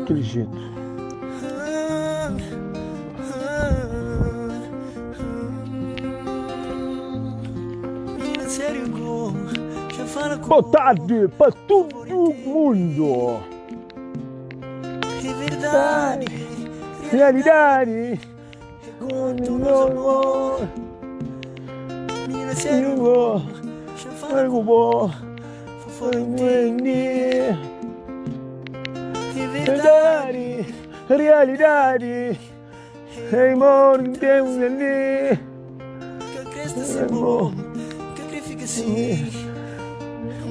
Kel jetu. Boa tarde pa tudu mundu. Realidade. Verdade, realidade, amor que temos ali. Amor,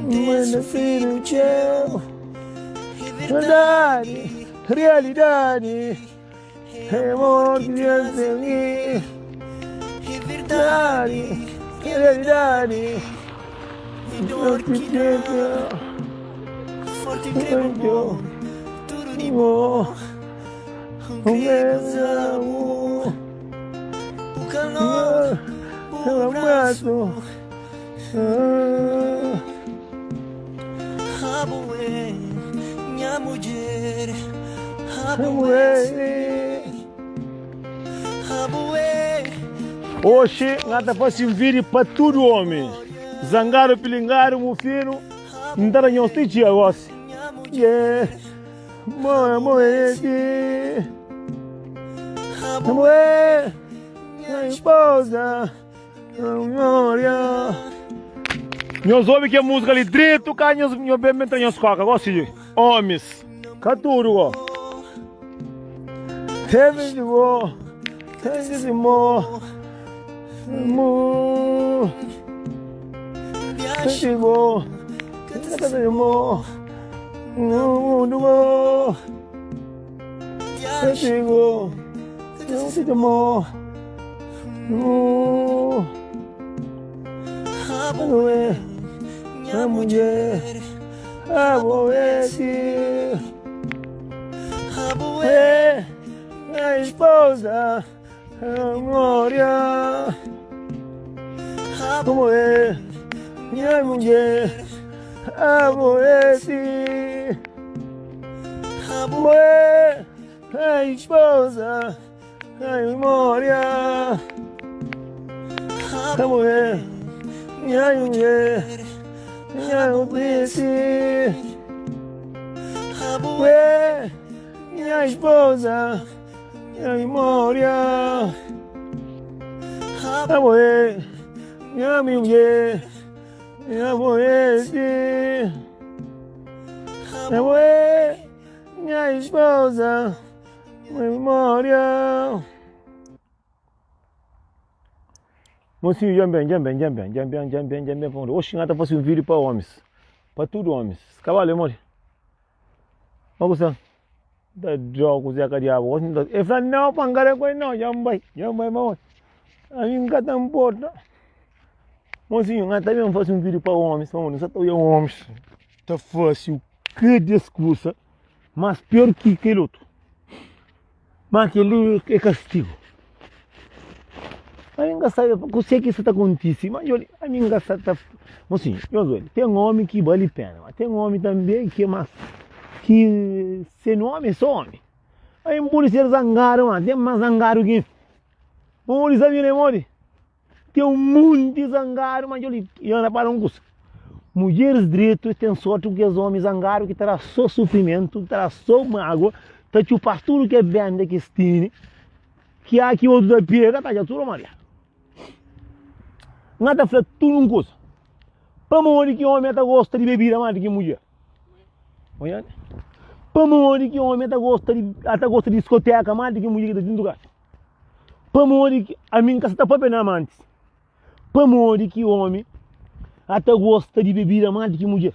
manda filho teu. Verdade, realidade. Amor que temos ali. Verdade, realidade. Amor que temos. Amor, amor, abraço. Oxi N ta fasi un vídiu pa tudu omi Zangadu, pilingadu, mufinu N ta da nhos ti txia gosi Yeah Mo, mo, e, ti Mo, e, Nha esposa Nhos obi ke música li dretu ka nhos nho ben ben tra nhos koka gosi di omis ka tudu go Heaven di bo Heaven di mo Mo Di bo Di mo Mundo bo Di bo Di mo Nha mudjer, abo é ki é nha esposa, glória. Como é nha mudjer, abo é ki é nha esposa. Nha memória Ta morrer Nha mulher Nha triste Ué Nha esposa Nha memória Ta morrer Nha mulher Nha triste Ué Nha esposa Memória. Mocinho, dja ben, dja ben, dja ben, dja ben, dja ben, dja ben pa Oxi N ta fase un vídeo pa omis, pa tudu omis. Kabalo é modi? Ma ku sta? Ta djogu ku Zeka Diabu. Oxi N ta. El fla, nau, pa N ka da ku el nau, dja N bai, dja N bai ma oxi. Ami N ka ta nporta. Mocinho, N ta ben fase un vídeo pa omis, pamodi N sa ta oia omis ta fase u kada es kusa. Mas pior ki kel otu. Ma kel-li é kastigu. Ami N ka sabe kuse ki sa ta kontise, ma djobe, ami N ka sa ta. Mosinhu, nhos odja, ten omi ki bali pena, ma ten omi tanbe ki é mas ki se nomi é so omi. Ami N pode ser zangadu, ma ten mas zangadu ki mi. Pamodi sabe nha modi? Ten un monti zangadu, ma djoli, nhos repara un kusa, mudjeris dretu es ten sorti ku kes omi zangadu ki ta da so sufrimentu, ki ta da so magua, ta txupa tudu ke benda ki es tene, ki a ki otu ta pega ta atxa tudu mariadu. N ta fla tudu un kusa, pamodi ki omi ta gosta di bebida mas di ki mudjer? Pamodi ki omi ta gosta di ta gosta di diskoteka mas di ki mudjer ki ta dentu kasa? Pamodi ki ami N ka sa ta papia na amantis? Pamodi ki omi a ta gosta di bebida más di ki mudjer?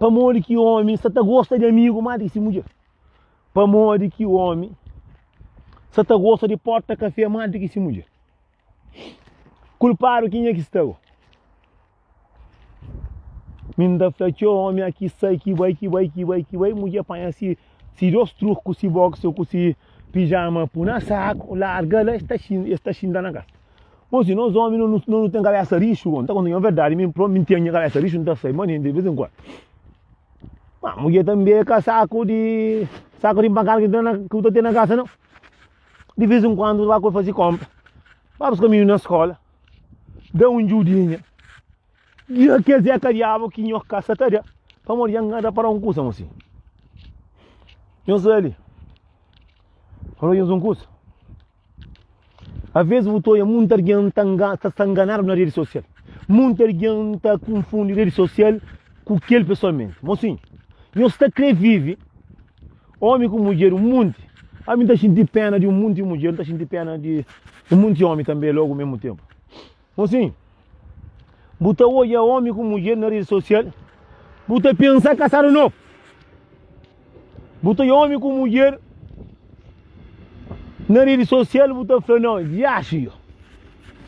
Pamodi ki omi sa ta gosta di amigu más di ki si mudjer? Pamodi ki omi sa ta gosta di porta kafé más di ki si mudjer? Kulpadu kenha ki sta go? Mi N ta fla txeu omi a ki sai ki bai ki bai ki bai ki bai mudjer panha si si dos truk ku si boxer ku si pijama pu na saku larga la es ta es ta xinta na kasa. Bon si nos omi no no ten kabesa rixu go N ta konta nho verdadi mi propi mi N ten nha kabesa rixu N ta sai manenti di vez en kuandu. Ma mudjer tanbe ka saku di. Saku di pankada ki bu ta ten na kasa nau. Di vez en kuandu bu ta ba ku el faze konpra, ba buska mininu na skola, da un djudinha. Dja kes Zé ka diabu ki nho ka sa ta da, pamodi dja N ka rapara un kusa mosinhu. Nhos sta li, fala nhos un kusa. Aves bu ta odja munti algen ta ta sta nganadu na redi sosial. Munti algen ta kunfundi redi sosial ku kel pesoalmenti. Mosinhu, nhos ta kre vivi omi ku mudjer un munti. Ami N ta xinti pena di un munti mudjer, N ta xinti pena di un munti omi tanbe logu mesmu tempu. Mosinhu, bu ta odja omi ku mudjer na redi sosial, bu ta pensa kasadu novu. Bu ta odja omi ku mudjer na redi sosial, bu ta fla, Nau, diaxi yo,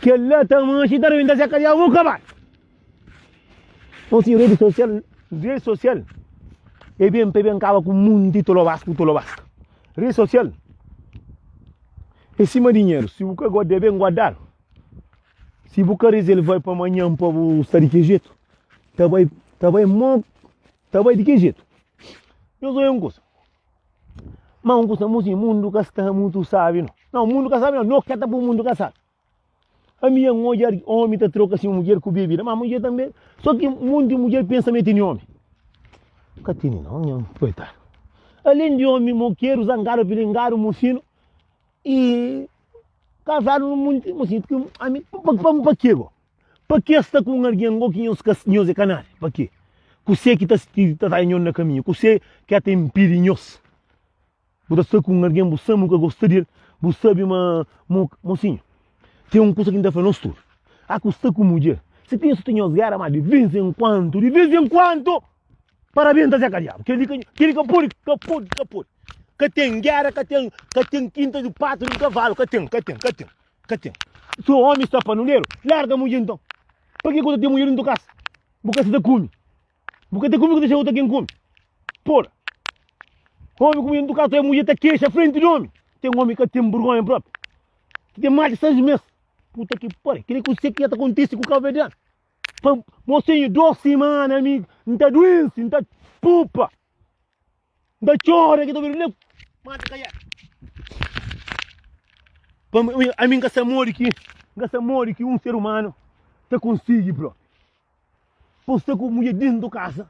kel-la ta manxa i ta rebenta se kadiau, bu ka bai. Mosinhu, redi sosial, redi sosial e ben pa e ben kaba ku munti tolobasku ku tolobaska. Redi sosial e sima dinheru, si bu ka guarda ben guardadu, Si bu ka reserva-l pa manhan pa bu sta di ki jetu, ta bai, ta bai mo, ta bai di ki jetu. Nhos oia un kusa, ma un kusa mosinhu, mundu ka sta mutu sabi no. Nau, mundu ka sabi no, no ka ta pui mundu ka sabi. Ami N odja omi ta troka si mudjer ku bebida, ma mudjer tanbe, so ki monti mudjer pensa ma e tene omi. Ka tene nau, nha koitadu. Alen di omi mokeru, zangadu, pilingadu, mufinu, i Kazadu nu munti mosinhu ki ami pa pa pa ke go? Pa ke sta ku un algen go ki nhos ka nhos é ka nada? Pa ke? Kuse ki ta ta sai nhos na kaminhu? Kuse ki ta inpidi nhos? Bu ta sta ku un algen bu sabe ma bu ka gosta di el, bu sabe ma mo mosinhu ten un kusa ki N ta fla nos tudu, a ku sta ku mudjer si pensa ta nhos gera ma di vez en kuantu di vez en kuantu Parabens ta Zeka Diabu kel-li ka kel-li ka pode ka pode ka pode ka ten géra ka ten ka ten kinta di patu di kavalu ka ten ka ten ka ten ka ten si omi sta panuleru larga mudjer nton pa ke ku ta ten mudjer dentu kasa bu ka sa ta kume bu ka ta kume ku ta dexa otu algen kume pora omi ku mudjer dentu kasa mudjer ta kexa frenti di omi ten omi ka ten burgonha propi ki ten mas di 6 mes puta ki pari kel-li kuse ki ta kontise ku kabuverdianu. Pa mosinhu dos simana mi N ta duense, N ta pupa, N ta txora ki ta obi mata ka Pa ami N ka sa modi ki N ka sa modi ki un ser umanu ta konsigi propi pa sta ku mudjer dentu kasa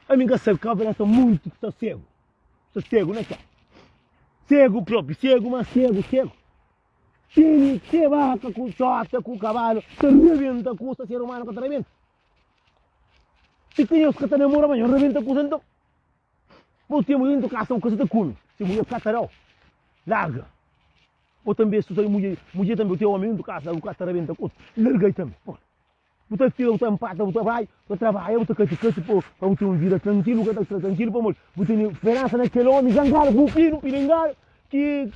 ami N ka sa ka sta monti ki sta segu sta segu na txon segu propi segu ma segu segu. Tene te baka ku txota ku kabalu ta rebenta kusa, ser umanu ka ta rebenta. Si ka nhos ka ta namora ma nhos rebenta kusa nton. Bo ten mulher dentu kasa bu ka sa ta kume, si mulher ka ta dau, larga. Bo tanbe si bu mulher, mulher tanbe bu ten omi dentu kasa bu ka ta rebenta kusa, larga-i tanbe. Bu ta fika, bu ta npata, bu ta bai, bu ta trabadja, bu ta kati-kati pa bu ten un vida trankilu, bu ka ta sta trankilu pamodi bu tene speransa na kel omi zangadu ku bu fidju, pilingadu ki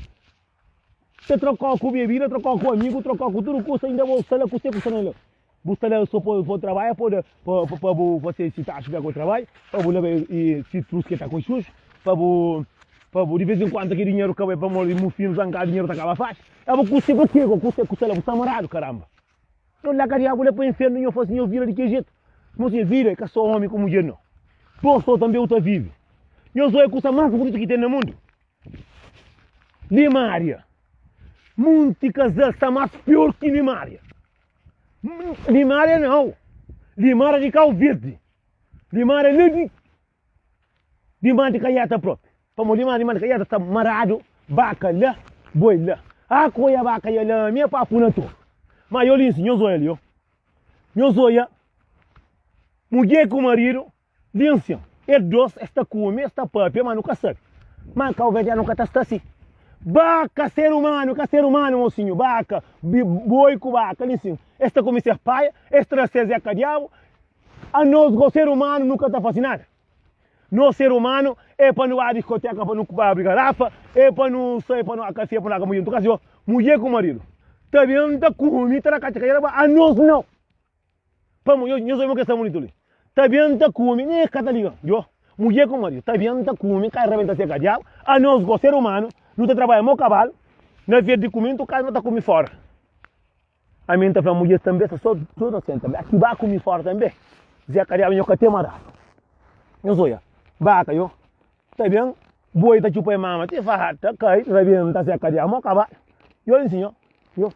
Ta trokau ku bebida, trokau ku amigu, trokau ku tudu kusa, inda bo sta la kuse ku sta na la. Bu sta la so pa bu trabadja, pa pa pa bu fase si taxu ka ku trabadju, pa bu leba e si trus ke ta ku xuxu, pa bu pa bu di vez en kuandu ki dinheru ka bai pamodi mufinu zankadu dinheru ta kaba faxi. Abo kuse pa ke go kuse ku sta la bu sta maradu karamba. No la ka diabu la pa infernu nho fase nho vida di ke jetu. Mo si vida e ka so omi ku mudjer no. Bo so tambe bu ta vivi. Nho so e kusa mas bunitu ki ten na mundu. Limária. Munti kazal sta más pior ki limária. Limária nau. Limária di Kau Verdi. Limária la di di mar di Kaiata propi. Pamodi limária di mar di Kaiata sta maradu baka la, boi la. Ah koia baka ia la mi é papu na toru. Ma yo li nsi, nhos oia li yo. Nhos oia mudjer ku maridu Di ansion, es dos es ta kume, es ta papia, ma nu ka sabe. Ma kauverdianu ka ta sta si. Baka, ser umanu ka ser umanu, mosinhu, baka, boi ku baka, li sin, es ta kume ses paia, es tra ses zeka diabu. Anos go ser umanu nu ka ta fasi nada. Nos ser umanu e pa nu ba diskoteka, pa nu abri garafa, e pa nu sai, pa nu akasia, pa nu aka mudjer. Ntu kasi, mudjer ku maridu ta ben ta kume, ta da katxa katxa, anos nau. Pamo nhos nhos obi mo ke sta bunitu li. Ta ben ta kume ne ka ta liga yo mudjer ku maridu ta ben ta kume ka rebenta se ka diabu anos go ser humanu nu ta trabadja mo kabalu na vez di kume ntu kaza no ta kume fora ami nta fla mudjer tambe sta so so nosenti tambe aki ba kume fora tambe ze ka diabu nho ka ten maradu nhos oia baka yo ta ben. Boi ta txupa e mama ti faha ta kai rabenta se kadia mo kaba yo nsinho yo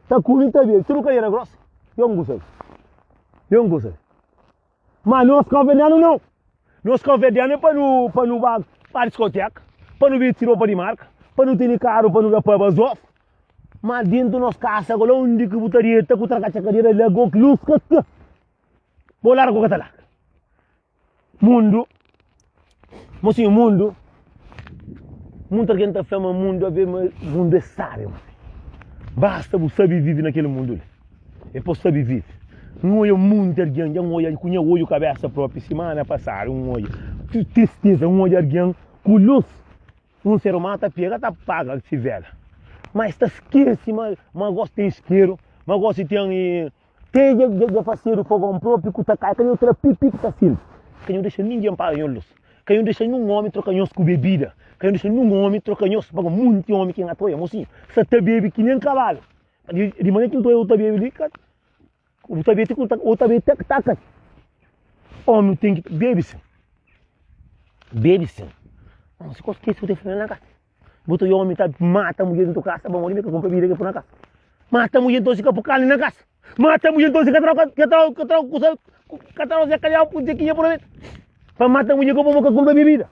ta kumi ta bebe tudu kadiera gros yo nku sabi yo nku sabi ma nos kauverdianu nau nos kauverdianu é pa nu pa nu ba pa diskoteka pa nu bisti ropa di marka pa nu tene karu pa nu da pa bazof ma dentu nos kasa gola undi ki bu ta deta ku trakatxa kadiera la go ki lus ka ta bo larga ku ka ta larga. Mundu, mosinhu mundu, munta algen ta fla ma mundu abe ma mundu é sábi mosinhu. Basta bu sabe vive na kel mundu li, é pa bu sabe vive. N odja munti algen, dja N odja ku nha odju kabésa própi simana pasadu N odja tristeza, N odja algen ku lus. Un ser umanu ta pega ta paga si vela, ma es ta skese ma ma gosi ten iskeru, ma gosi ten Te dja dja fasedu fogon propi ku ta kai, ka nho tra pipi ku ta sirbi. Ka nho dexa ningen paga nho lus. Ka nho dexa ninhun omi troka nhos ku bebida. Ka nho dexa ninhun omi troka nhos pa munti omi ki nha ta oia mosinhu sa ta bebe ki nen kabalu. Di di manera ki N ta oia u ta bebe li ka u ta bebe ti ku u ta bebe te ta kai. Omi ten ki bebe sin, bebe sin. Si kos kesi bu ten fla na kasa. Bu ta omi ta mata mudjer dentu kasa pamodi mi ka kunpra bibida ki pui na kasa. Mata mudjer nton si ka pui karni na kasa. Mata mudjer nton si ka trau ka trau ka trau kusa ka trau se kalhau ku zekinha pui na mesa. Pa mata mudjer ka pamodi ka kunpra bibida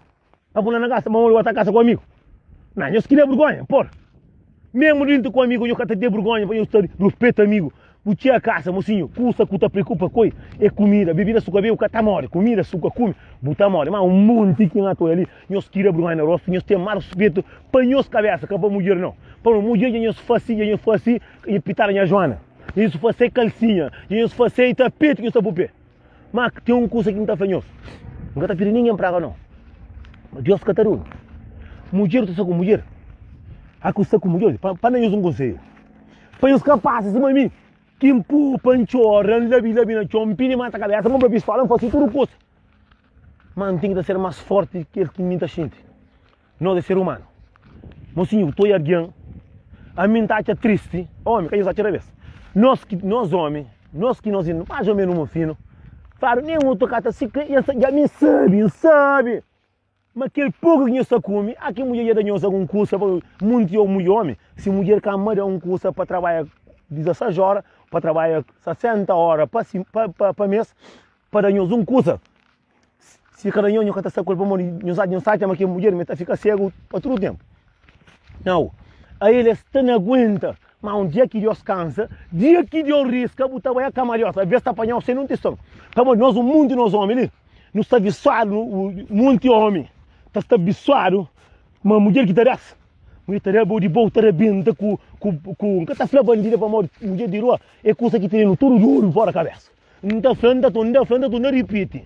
pa pui na kasa pamodi bo ta kasa ku amigu. Na nhos kria burgonha por. Mesmu dentu ku amigu nhos ka ta ten burgonha pa nhos ta ruspeta amigu. Bu txia kasa mosinhu, kusa ku ta preokupa ku el é kumida, bebida su ka bebe bu ka ta more, kumida su ka kume bu ta more. Ma un monti ki N atoia li, nhos tira burgonha na rostu, nhos ten más ruspetu pa nhos kabesa, ka pa mudjer nau. Pamodi mudjer dja nhos fase, dja nhos fase pitada nha Joana, dja nhos fase kalsinha, dja nhos fase tapeti ki nhos ta pui pé. Ma ten un kusa ki N ta fla nhos, N ka ta pidi ningen praga nau, ma Deus ka ta dunu. Mudjer ta sta ku mudjer, a ku sta ku mudjer, pa N da nhos un konsedju. Pa nhos ka pasa sima mi, ki N pupa, N txora, N labi labi na txon, N pidi mata kabesa, N kunpra pistola, N fase tudu kusa. Ma N ten ki ta ser mas forti ki kel ki mi ta xinti. Nos é ser umanu. Mosinhu, bu ta oja algen, ami N ta atxa tristi, omi, ka nhos atxa rabes. Nos ki, nos omi, nos ki nos é mas o menu mofinu, fladu nen otu ka ta si kre, dja mi N sabi, N sabi. Ma kel poku ki nhos ta kume, a ki mudjer dja da nhos algun kusa pa munti ô mudjer omi? Si mudjer ka ama da un kusa pa trabadja 16 ora, pa trabadja 60 ora pa pa pa mes, pa da nhos un kusa, si ka da nhos, nhos ka ta sta ku el pamodi nhos atxa nhos atxa ma kel mudjer mi ta fika segu pa tudu tenpu. Nau, ael es sta na aguenta, ma un dia ki Deus kansa, dia ki Deus riska, bu ta bai a kama Deus, aves ta panhau sen nun tison, pamodi nos un munti nos omi li. Nu sta visuadu, munti omi ta sta visuadu ma mudjer ki ta das, mudjer ta da bo di bo ta rabenta ku ku ku N ka ta fla bandida pamodi mudjer di rua é kusa ki tene-nu tudu duru fora kabesa. N ta fla, N ta torna, N ta fla, N ta torna ripiti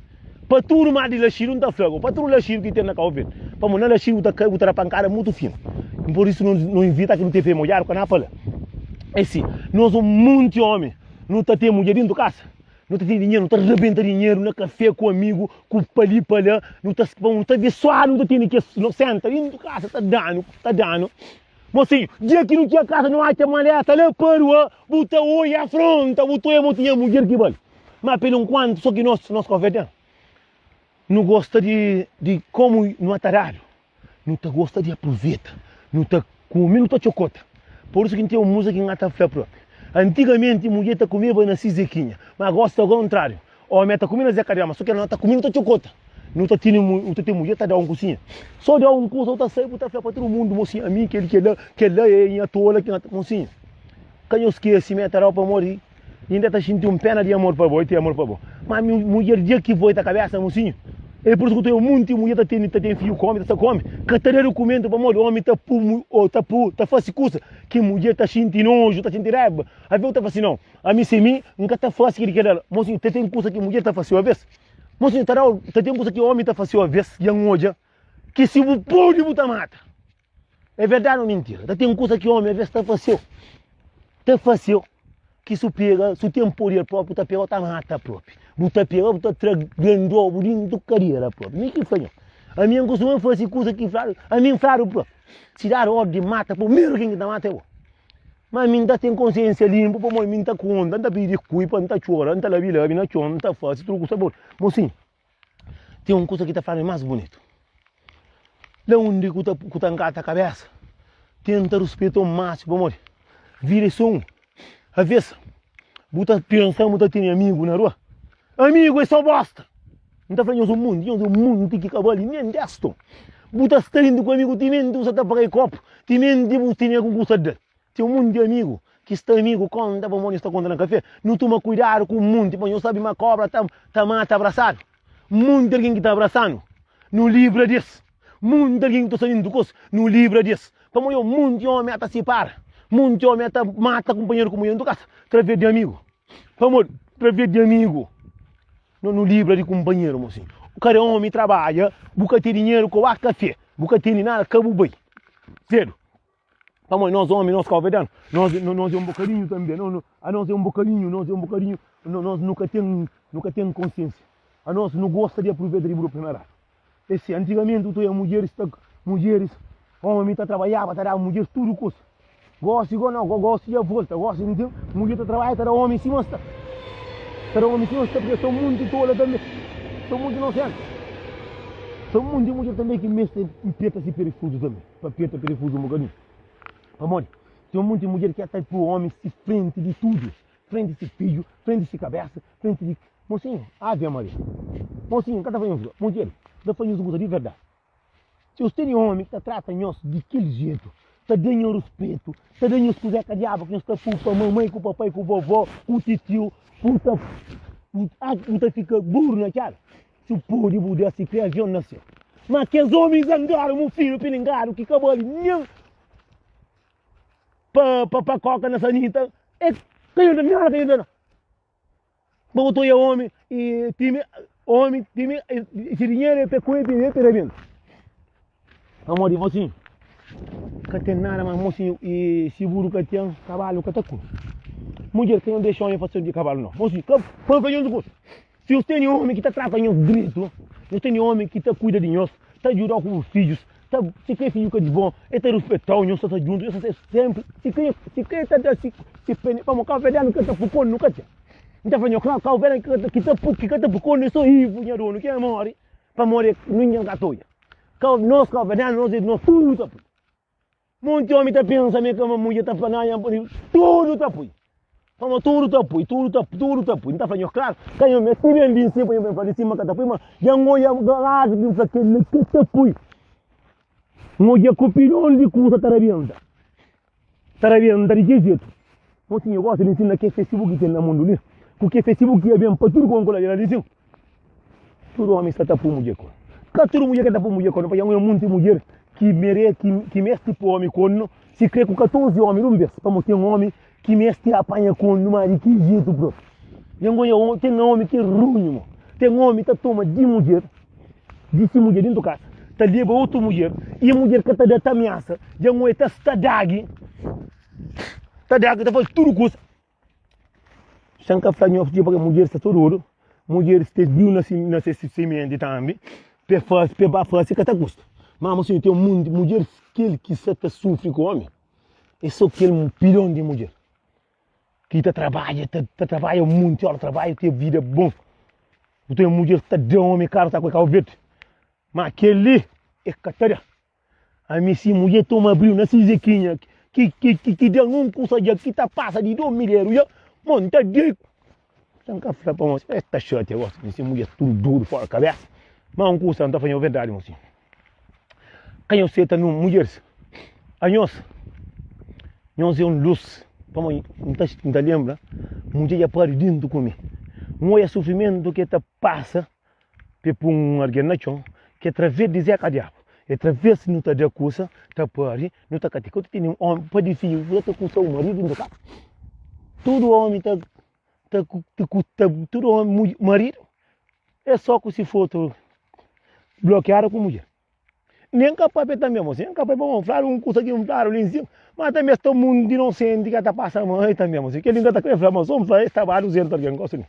pa tudu mar di laxidu N ta fla pa tudu laxidu ki ten na Kau Verdi pamodi na laxidu bu ta kai bu ta da pankada mutu finu. Pur isu nu invita ki nu ten fe modjadu ka na fala é si, nos un munti omi nu ta ten mudjer dintu kasa. Nu ta ten dinheru, nu ta rabenta dinheru na kafé ku amigu, ku pa li pa la, nu ta nu ta visuadu, nu ta tene kes, nu senta dintu kasa ta danu, ta danu. Mosinhu, dia ki nu txiga kasa nu atxa maleta la pa rua, bu ta oia afronta, bu ta oia ma tinha mudjer ki bali. Ma pelu nkuantu so ki nos, nos kofé ten. Nu gosta di di komu nu atadadu. Nu ta gosta di apruveta, nu ta kume, nu ta txokota. Pur isu ki N ten un múzika ki N ka ta fla propi. Antigamenti mudjer ta kumeba na si zekinha, ma gosi sta kontráriu. Omi ta kume na zeka di omi, so ki no ta kume nu ta txokota. Nu ta tene nu ta ten mudjer ta da un kusinha. So da un kusa bu ta sai bu ta fla pa tudu mundu, mosinha ami kel kela, kela e nha tola ki mosinha. Ka nhos skese ma e ta dau pamodi inda ta xinti un pena di amor pa bo, e ten amor pa bo. Ma mudjer dia ki voi ta kabesa mosinhu, e pur isu ku ta obi munti mudjer ta tene ta ten fiju ku omi ta sta ku omi, ka ta da dukumentu pamodi omi ta pu o ta pu ta fasi kusa ki mudjer ta xinti noju, ta xinti raiba. Aves bu ta fasi nau, ami si mi N ka ta fasi kili kila. Mosinhu ta ten kusa ki mudjer ta fasiu aves, mosinhu ta dau ta ten kusa ki omi ta fasiu aves, dja N odja ki si bu pudi bu ta mata. É verdadi ou mintira? Ta ten kusa ki omi aves ta faseu, ta faseu ki su pega, su ten poder propi, bu ta pega bu ta mata propi, bu ta pega bu ta tra grandó bu dintu kadera propi. Mi ki fla nho, ami N kustuma fasi kusa ki fladu, ami N fladu propi, si dadu ordi di mata, primeru ken ki ta mata é bo. Ma ami N ta ten konsiensia linpu pamodi mi N ta konta, N ta pidi diskulpa, N ta txora, N ta labi labi na txon, N ta fasi tudu kusa bon. Mosinhu, ten un kusa ki ta fla-m mas bunitu. La undi ku ta ku ta ngata kabesa, tenta ruspeta o másimu pamodi vida é sô un. Aves bu ta pensa ma bu ta tene amigu na rua, amigu é sô bosta. N ta fla nhos un monti, nhos é un monti ki ka bali nen des ton. Bu ta sta inda ku amigu timenti bu sa ta paga-i kopu, timenti bu tene algun kusa da-l. Ten un monti amigu ki sta amigu konta pamodi nhos ta konta na kafé. Nu tuma kuidadu ku un monti, pa nhos sabe ma kobra ta ta mata abrasadu. Monti algen ki ta abrasa-nu, nu libra di es. Monti algen ki ta sta dentu ku nos, nu libra di es. Pamodi un monti omi ata sipara, monti omi ata mata kunpanheru ku mulher dentu kasa traves di amigu. Pamodi traves di amigu. No nu libra di kunpanheru mosinhu. Kada omi trabadja, bu ka ten dinheru ka ba kafé, bu ka tene nada ka bu bai sedu. Pamodi nos omi, nos kauverdianu, nos nos é un bokadinhu tanbe, no anos é un bokadinhu, nos é un bokadinhu, nos nu ka ten nu ka ten konsiensia. Anos nu gosta di apruveta di bu primeradu. É si, antigamenti bu ta oia mudjeris ta mudjeris, omi ta trabadjaba ta daba mudjeris tudu kusa. Gosi go nau, gosi dja volta, gosi nten mudjer ta trabadja ta da omi sima sta, ta da omi sima sta purke son munti tola tanbe, son munti inosenti, son munti mudjer tanbe ki meste peta si perifuzu tanbe, pa peta perifuzu un bokadinhu. Pamodi ten munti mudjer ki ta pui omi si frenti di tudu, frenti si fidju, frenti si kabesa, frenti di. Mosinhu, ave Maria. Mosinhu, N ka ta fla nhos, mudjer, N ta fla nhos un kuza di verdadi. Si nhos tene omi ki ta trata nhos di kel jetu, ta da nhos ruspetu, ta da nhos kuzê ka diabu ki nhos ta pui pa mamai ku papai ku vovó ku titiu, bu ta bu ta fika buru na txada. Si bu pode bu da si kre avion na seu. Ma kes omi zangadu, mufinu, pilingadu ki ka bali nen pa pa koka na sanita, e ka nhos da nada, ka nhos da nada. Ba bu ta oia omi i timi omi timi si dinheru é pa kume bebe pa rabenta pamodi mosinhu ka ten nada mas mosinhu i si buru ka ten kabalu ka ta kume mudjer ka nhos dexa omi fase di kabalu nau mosinhu ka pa nhos kusa si nhos tene omi ki ta trata nhos dritu nhos tene omi ki ta kuida di nhos ta djudau ku bu fidjus ta si kre fidju ka di bon e ta ruspetau nhos ta sta djuntu nhos ta sta senpri si kre si kre ta da si si pene pamodi kabuverdianu ka ta pui konu ka ten N ta fla nho kla kau vera ki ta ki ka ta pui konu é so Ivo nha donu ki é mori pamodi ningen ka ta odja kau nos kauverdianu nos é nos tudu ta pui monti omi ta pensa ma é ka ma mudjer ta fla na nha tudu ta pui pamodi tudu ta pui tudu ta tudu ta pui N ta fla nho klaru ka nho meste ben di nsin pa nho ben fla di sima ka ta pui ma dja N odja ladu ki N fla kel-li ka ta pui N odja ku pilon di kusa ta rabenta. Ta rabenta di ki jetu? Mosinhu gosta di nsina ke Facebook ki ten na mundu li, ku ke Facebook ki ya ben pa tudu konku la la di sin. Tudu omi sta ta pui mudjer kornu. Ka tudu mudjer ka ta pui mudjer kornu, pabia un munti mudjer ki mere ki ki mesti pui omi kornu, si kre ku 14 omi dun bes, pamo ten omi ki mesti apanha kornu ma di ki jetu propi. Nha ngonha ten omi ki runhu mo, ten omi ta toma di mudjer. Di si mudjer dintu kasa ta leba otu mudjer i mudjer ka ta da ta amiasa dja ngoi ta sta dagi ta dagi ta fazi tudu kusa sen ka fla nho pa mudjer sta tudu mudjer sta biu na si na se simenti tambi pe fasi pe ba fasi ka ta kusta ma mo sinhor ten munti mudjer kel ki sa ta sufri ku omi e so kel pilon di mudjer ki ta trabadja ta trabadja munti ora trabadja ten vida bon Bu ten mudjer ta da omi karu ta koi Cabo Verde ma keli e ka ta da ami si mudjer toma abriu na si zequinha ki ki ki ki dan un kusa dja ki ta pasa di 2 mil eru dja mo nta dei Nta nka fla pa mos es ta xatia gosi mi si mudjer tudu dudu fora kabesa ma un kusa nta fla nho verdadi mosinhu ka nho seta nun mudjeris anhos Nhos é un lus pamodi N ta N ta lenbra mudjer dja pari dintu ku mi N odja sufrimentu ki el ta pasa pa el pui un algen na txon ki atraves di Zeka Diabu e atraves nu ta da kusa ta pari nu ta kati ka ta tene omi pa di fidju bu ta kusa un maridu dintu kasa tudu omi ta ta ta tudu omi maridu é so ku si fotu blokiadu ku mudjer. Nen ka papia tanbe, mosinhu, nen ka papia pamodi fladu un kusa ki N fladu li nsin, ma tanbe es ta mundu inosenti ka ta pasa mai tanbe, mosinhu. Kel-li N ka ta kre fla, ma so N fla es ta ba 200 algen gosi li.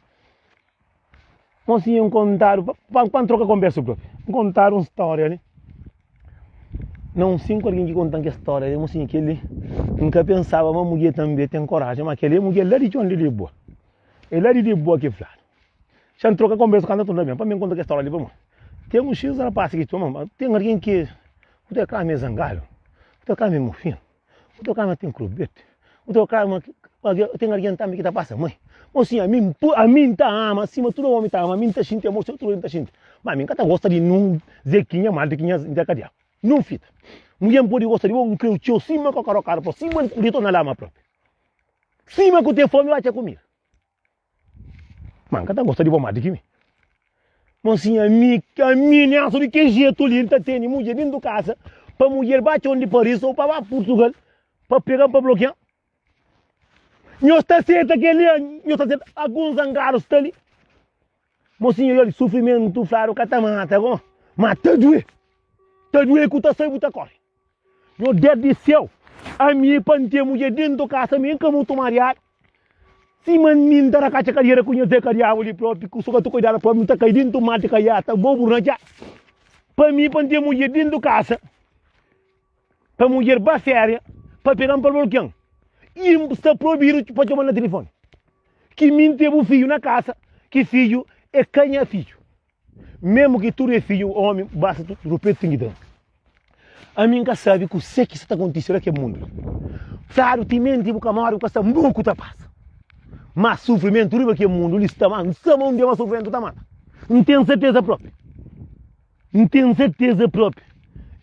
Mosinhu, N kontadu, pa N troka konbersu propi, N kontadu un stória li, na un 5 algen ki konta-m kes stória li, mosinhu, kel-li N ka pensaba ma mudjer tanbe ten korajen, ma kel-li é mudjer la di txon di Lisboa, é la di Lisboa ki fladu. Xa N troka konbersu kantu N torna ben, pa mi N konta kes stória li pa bo. Ten un xis rapaz ki txoma, ten algen ki. Bu ta kla ma é zangadu, bu ta kla ma é mofinu, bu ta kla ma ten krobeti, bu ta kla ma ten algen tanbe ki ta pasa mai. Mo sin, ami ami N ta ama sima tudu omi ta ama, ami N ta xinti amor sima tudu omi ta xinti. Ma ami N ka ta gosta di nun zekinha mal di ki nha N ta kadiaba. Nun fita. Mudjer N pode gosta di bo, N kreu txeu sima kokarokadu pa sima N dita na lama propi. Sima ku ten fomi bu atxa kumida. Ma N ka ta gosta di bo más di ki mi. Mosinha, ami, ami Nelson di ki jetu li N ta tene mudjer dentu kasa pa mudjer ba txon di Paris ou pa ba Purtugal pa pega-m pa blokia-m? Nhos ta seta kel-li? Nhos ta seta? Alguns zangadu sta li. Mosinha, olha, sufrimentu fladu ka ta mata go, ma ta due. Ta due ku ta sai bu ta kore. Nhô Deus di séu, ami pa N ten mudjer dentu kasa, mi N ka mutu mariadu. Sima mi N ta rakatxa kadiera ku nha Zé Kadiabu li propi, ku so ka ta kuidadu propi, N ta kai dentu mar ti kaiá, ta bo burna dja. Pa mi, pa N ten mudjer dentu kasa, pa mudjer ba féria, pa pega-m pa bolken, i N sta proibidu pa txoma-l na tilifoni. Ki mi N ten bu fidju na kasa, ki fidju é ka nha fidju. Memu ki tudu é fidju omi, basta rupetu ten ki ten. Ami N ka sabe kuse ki sa ta kontise la kel mundu li. Fladu timenti bu ka móre bu ka sta moku ta pasa. Má sufrimentu riba kel mundu li sta má, N sa ma un dia ma sufrimentu ta mata. N ten serteza propi. N ten serteza propi.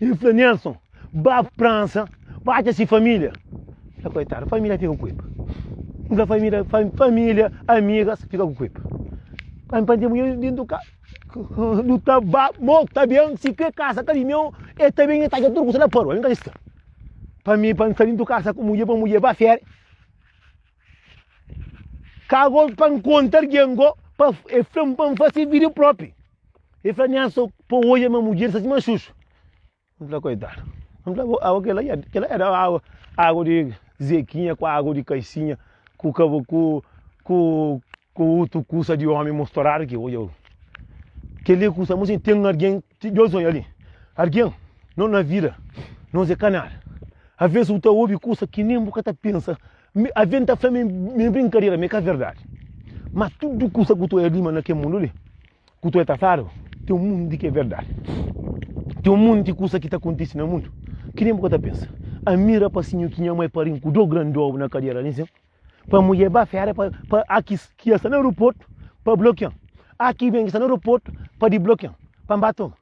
El fla Nelson, ba Fransa, ba atxa si família. N fla koitadu, família fika ku kuipa. N fla família, família, amigas fika ku kuipa. Pa N ten mulher dentu ka, nu ta ba, mo ta ben, si kre kasa ka di meu, e ta ben e ta atxa tudu kusa la parua, mi ka sta. Pa mi, pa N sta dentu kasa ku mulher, pa mulher ba féria. Ka go pa N konta algen go, pa e fla-m pa N fase vídiu propi. E fla Nelson pa odja ma mudjer sta sima xuxu. N fla koitadu. N fla agu kela kela era agu agu di zekinha ku agu di kaisinha ku ku ku ku ku utu kusa di omi mostoradu ki odja. Keli kusa mo sin ten algen Deus odja li algen no na vida nos é ka nada. Aves bu ta obi kusa ki nen bu ka ta pensa. Aves N ta fla ma é brinkadera ma é ka verdadi. Ma tudu kusa ku ta odja li ma na kel mundu li. Ku tu é ta fladu, ten un munti ki é verdadi. Ten un munti kusa ki ta kontise na mundu ki nen bu ka ta pensa. Ami rapasinhu ki nha mai pari-m ku do grandobu na kadera li nsin, pa mudjer ba fera pa pa aki ki ya sta na aeroportu pa blokia-m, aki ben ki sta na aeroportu pa diblokia-m pa N ba toma.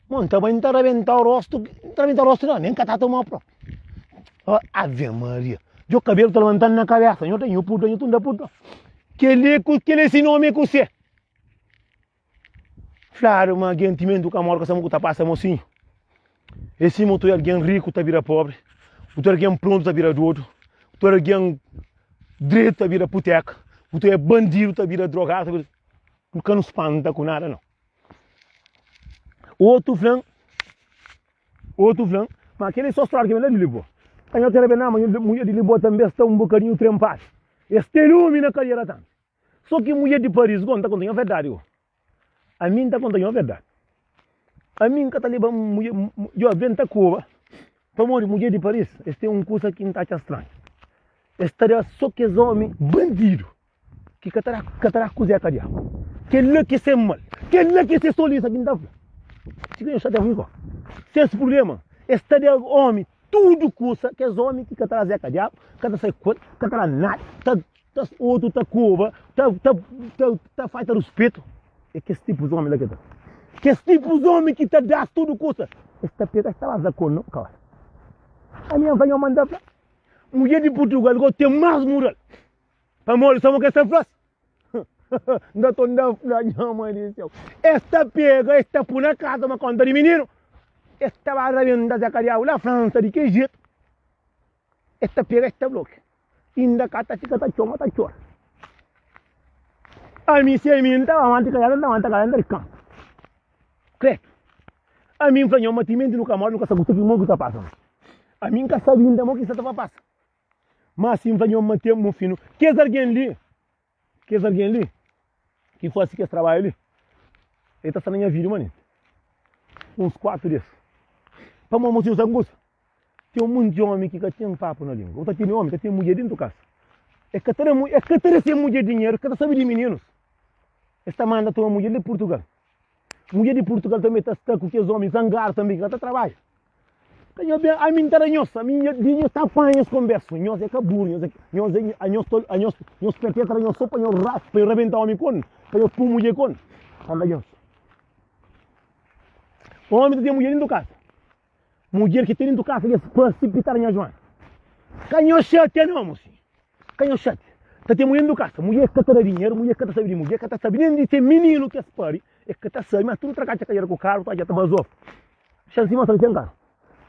Mo N ta bai N ta rabenta-u rostu, N ta rabenta-u rostu nau, nen N ka ta toma-u propi. Ave Maria! Djo kabelu ta levanta-m na kabesa, nho ta nho purda, nho tunda purda. Kel-li ku kel-li si nomi é kusé? Fladu ma algen timenti bu ka móre ka sabe ku ta pasa mosinhu. É sima otu algen riku ta bira pobri, otu algen prontu ta bira dodu, otu algen dretu ta bira puteka, otu algen bandidu ta bira drogadu. Ta bira... Nu ka nu spanta ku nada nau. Otu fla-m, otu fla-m, ma kel-li é só stória ki ben la di Lisboa. Ka nho kere ben na, ma mulher di Lisboa tanbe sta un bokadinhu trenpadu. Es ten lumi na kadiera tanbe. So ki mudjer di Paris go, N ta konta nho verdadi go. Ami N ta konta nho verdadi. Ami N ka ta leba mudjer, djo ben ta koba, pamodi mudjer di Paris es ten un kusa ki N ta atxa stranhu. Es ta da so kes omi bandidu ki ka ta da, ka ta da kuzé ka diabu. Kel-la ki se mal, kel-la ki se solisa ki N ta fla. Si ki nho xatia ku mi go. Ses prublema, es ta da omi tudu kusa, kes omi ki ka ta da zé ka diabu, ka ta sai ku el, ka ta da nada, ta Ta otu ta koba, ta ta ta ta falta ruspetu. É kes tipus omi la ki ta. Kes tipus omi ki ta das tudu kusa. Es ta pega, es ta baza ku no kaba. Ami N fla nho manda fla. Mudjer di Purtugal go ten mas mural. Pamodi sama ke es ta fla si. N ta torna fla nha mai di seu. Es ta pega, es ta pui na kasa ma konta di mininu. Es ta ba rabenta Zé Kadiabu la Fransa di ki jetu. Es ta pega, es ta blokia. Inda ka ta fika ta txoma ta txora. Ami si ami N ta ba mante kaiada N ta mante kaiada N ta di kanpu. Kredu. Ami N fla nho ma timenti nu ka mori nu ka sa kusa ki mo ki ta pasa nos. Ami N ka sabi inda mo ki sa ta ba pasa. Ma si N fla nho ma ten mo finu kes algen li, kes algen li ki fasi kes trabadju li e ta sta na nha vida manenti. Uns 4 des. Pamo mo si N sa un kusa? Ten monti omi ki ka ten papu na lingua. Bu ta tene omi ka ten mudjer dentu kasa. E ka ta da e ka ta da se mudjer dinheru, ka ta sabi di mininus. Es ta manda toma mudjer di Purtugal. Mudjer di Purtugal tanbe ta sta ku kes omi zangadu tanbe ki ka ta trabadja. Ka nhos ben, ami N ta da nhos, ami di nhos ta panha nhos konbersu, nhos é ka buru, nhos é, nhos é, anhos tol, anhos, nhos pertê ta da nhos so pa nhos ra, pa nhos rabenta omi kon, pa nhos pui mudjer kon. Ta da nhos. Omi ta ten mudjer dentu kasa. Mudjer ki ten dentu kasa dja parse pitada nha Joana. Ka nhos xatia nau, mosinhu. Ka nhos xatia. Ta ten mudjer dentu kasa. Mudjer ka ta da dinheru, mudjer ka ta sabe di mudjer, ka ta sabe nen di se mininu ki es pari, e ka ta sabe, ma tudu trakatxa ka dja ku karu, ta dja ta bazofa. Xan sima sta li sen karu.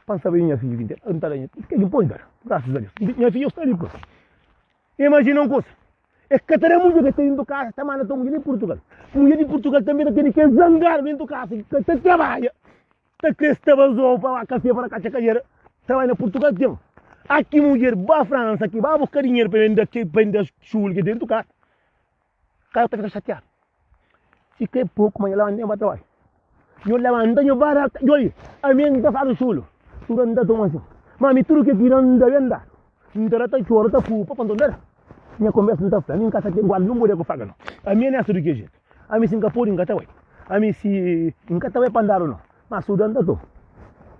Pa N sabe di nha fidju ki N ten, N ta da nha, ke ki N pode da? Grasas a Deus. Nha fidju sta li ku el. Imajina un kusa, e ka ta da mudjer ke sta dentu kasa, ta manda ta mudjer di Purtugal. Mudjer di Purtugal tanbe ta tene kel zangadu dentu kasa ki ka ta trabadja. Ta kre sta bazou pa ba kafé para katxa kadera Trabalha na Portugal ten Aki mudjer ba França ki ba buska dinheiro pa benda ke pa benda xuli ke dentu kasa Kara ta fika xatiadu Si kre poku ma nha labanta nha ba trabalha Nho labanta nho ba ra Djobi ami N ta fala xulu Tudu N ta toma si Ma ami tudu ke ki N da ben dadu N ta da ta txora ta pupa pa N ta da Nha konbersa N ta fla ami N ka sa ten guarda nun bodega ku faga no Ami é nessa di ke jetu Ami si N ka pode N ka ta bai Ami si N ka ta bai pa andadu no Ma sudan ta to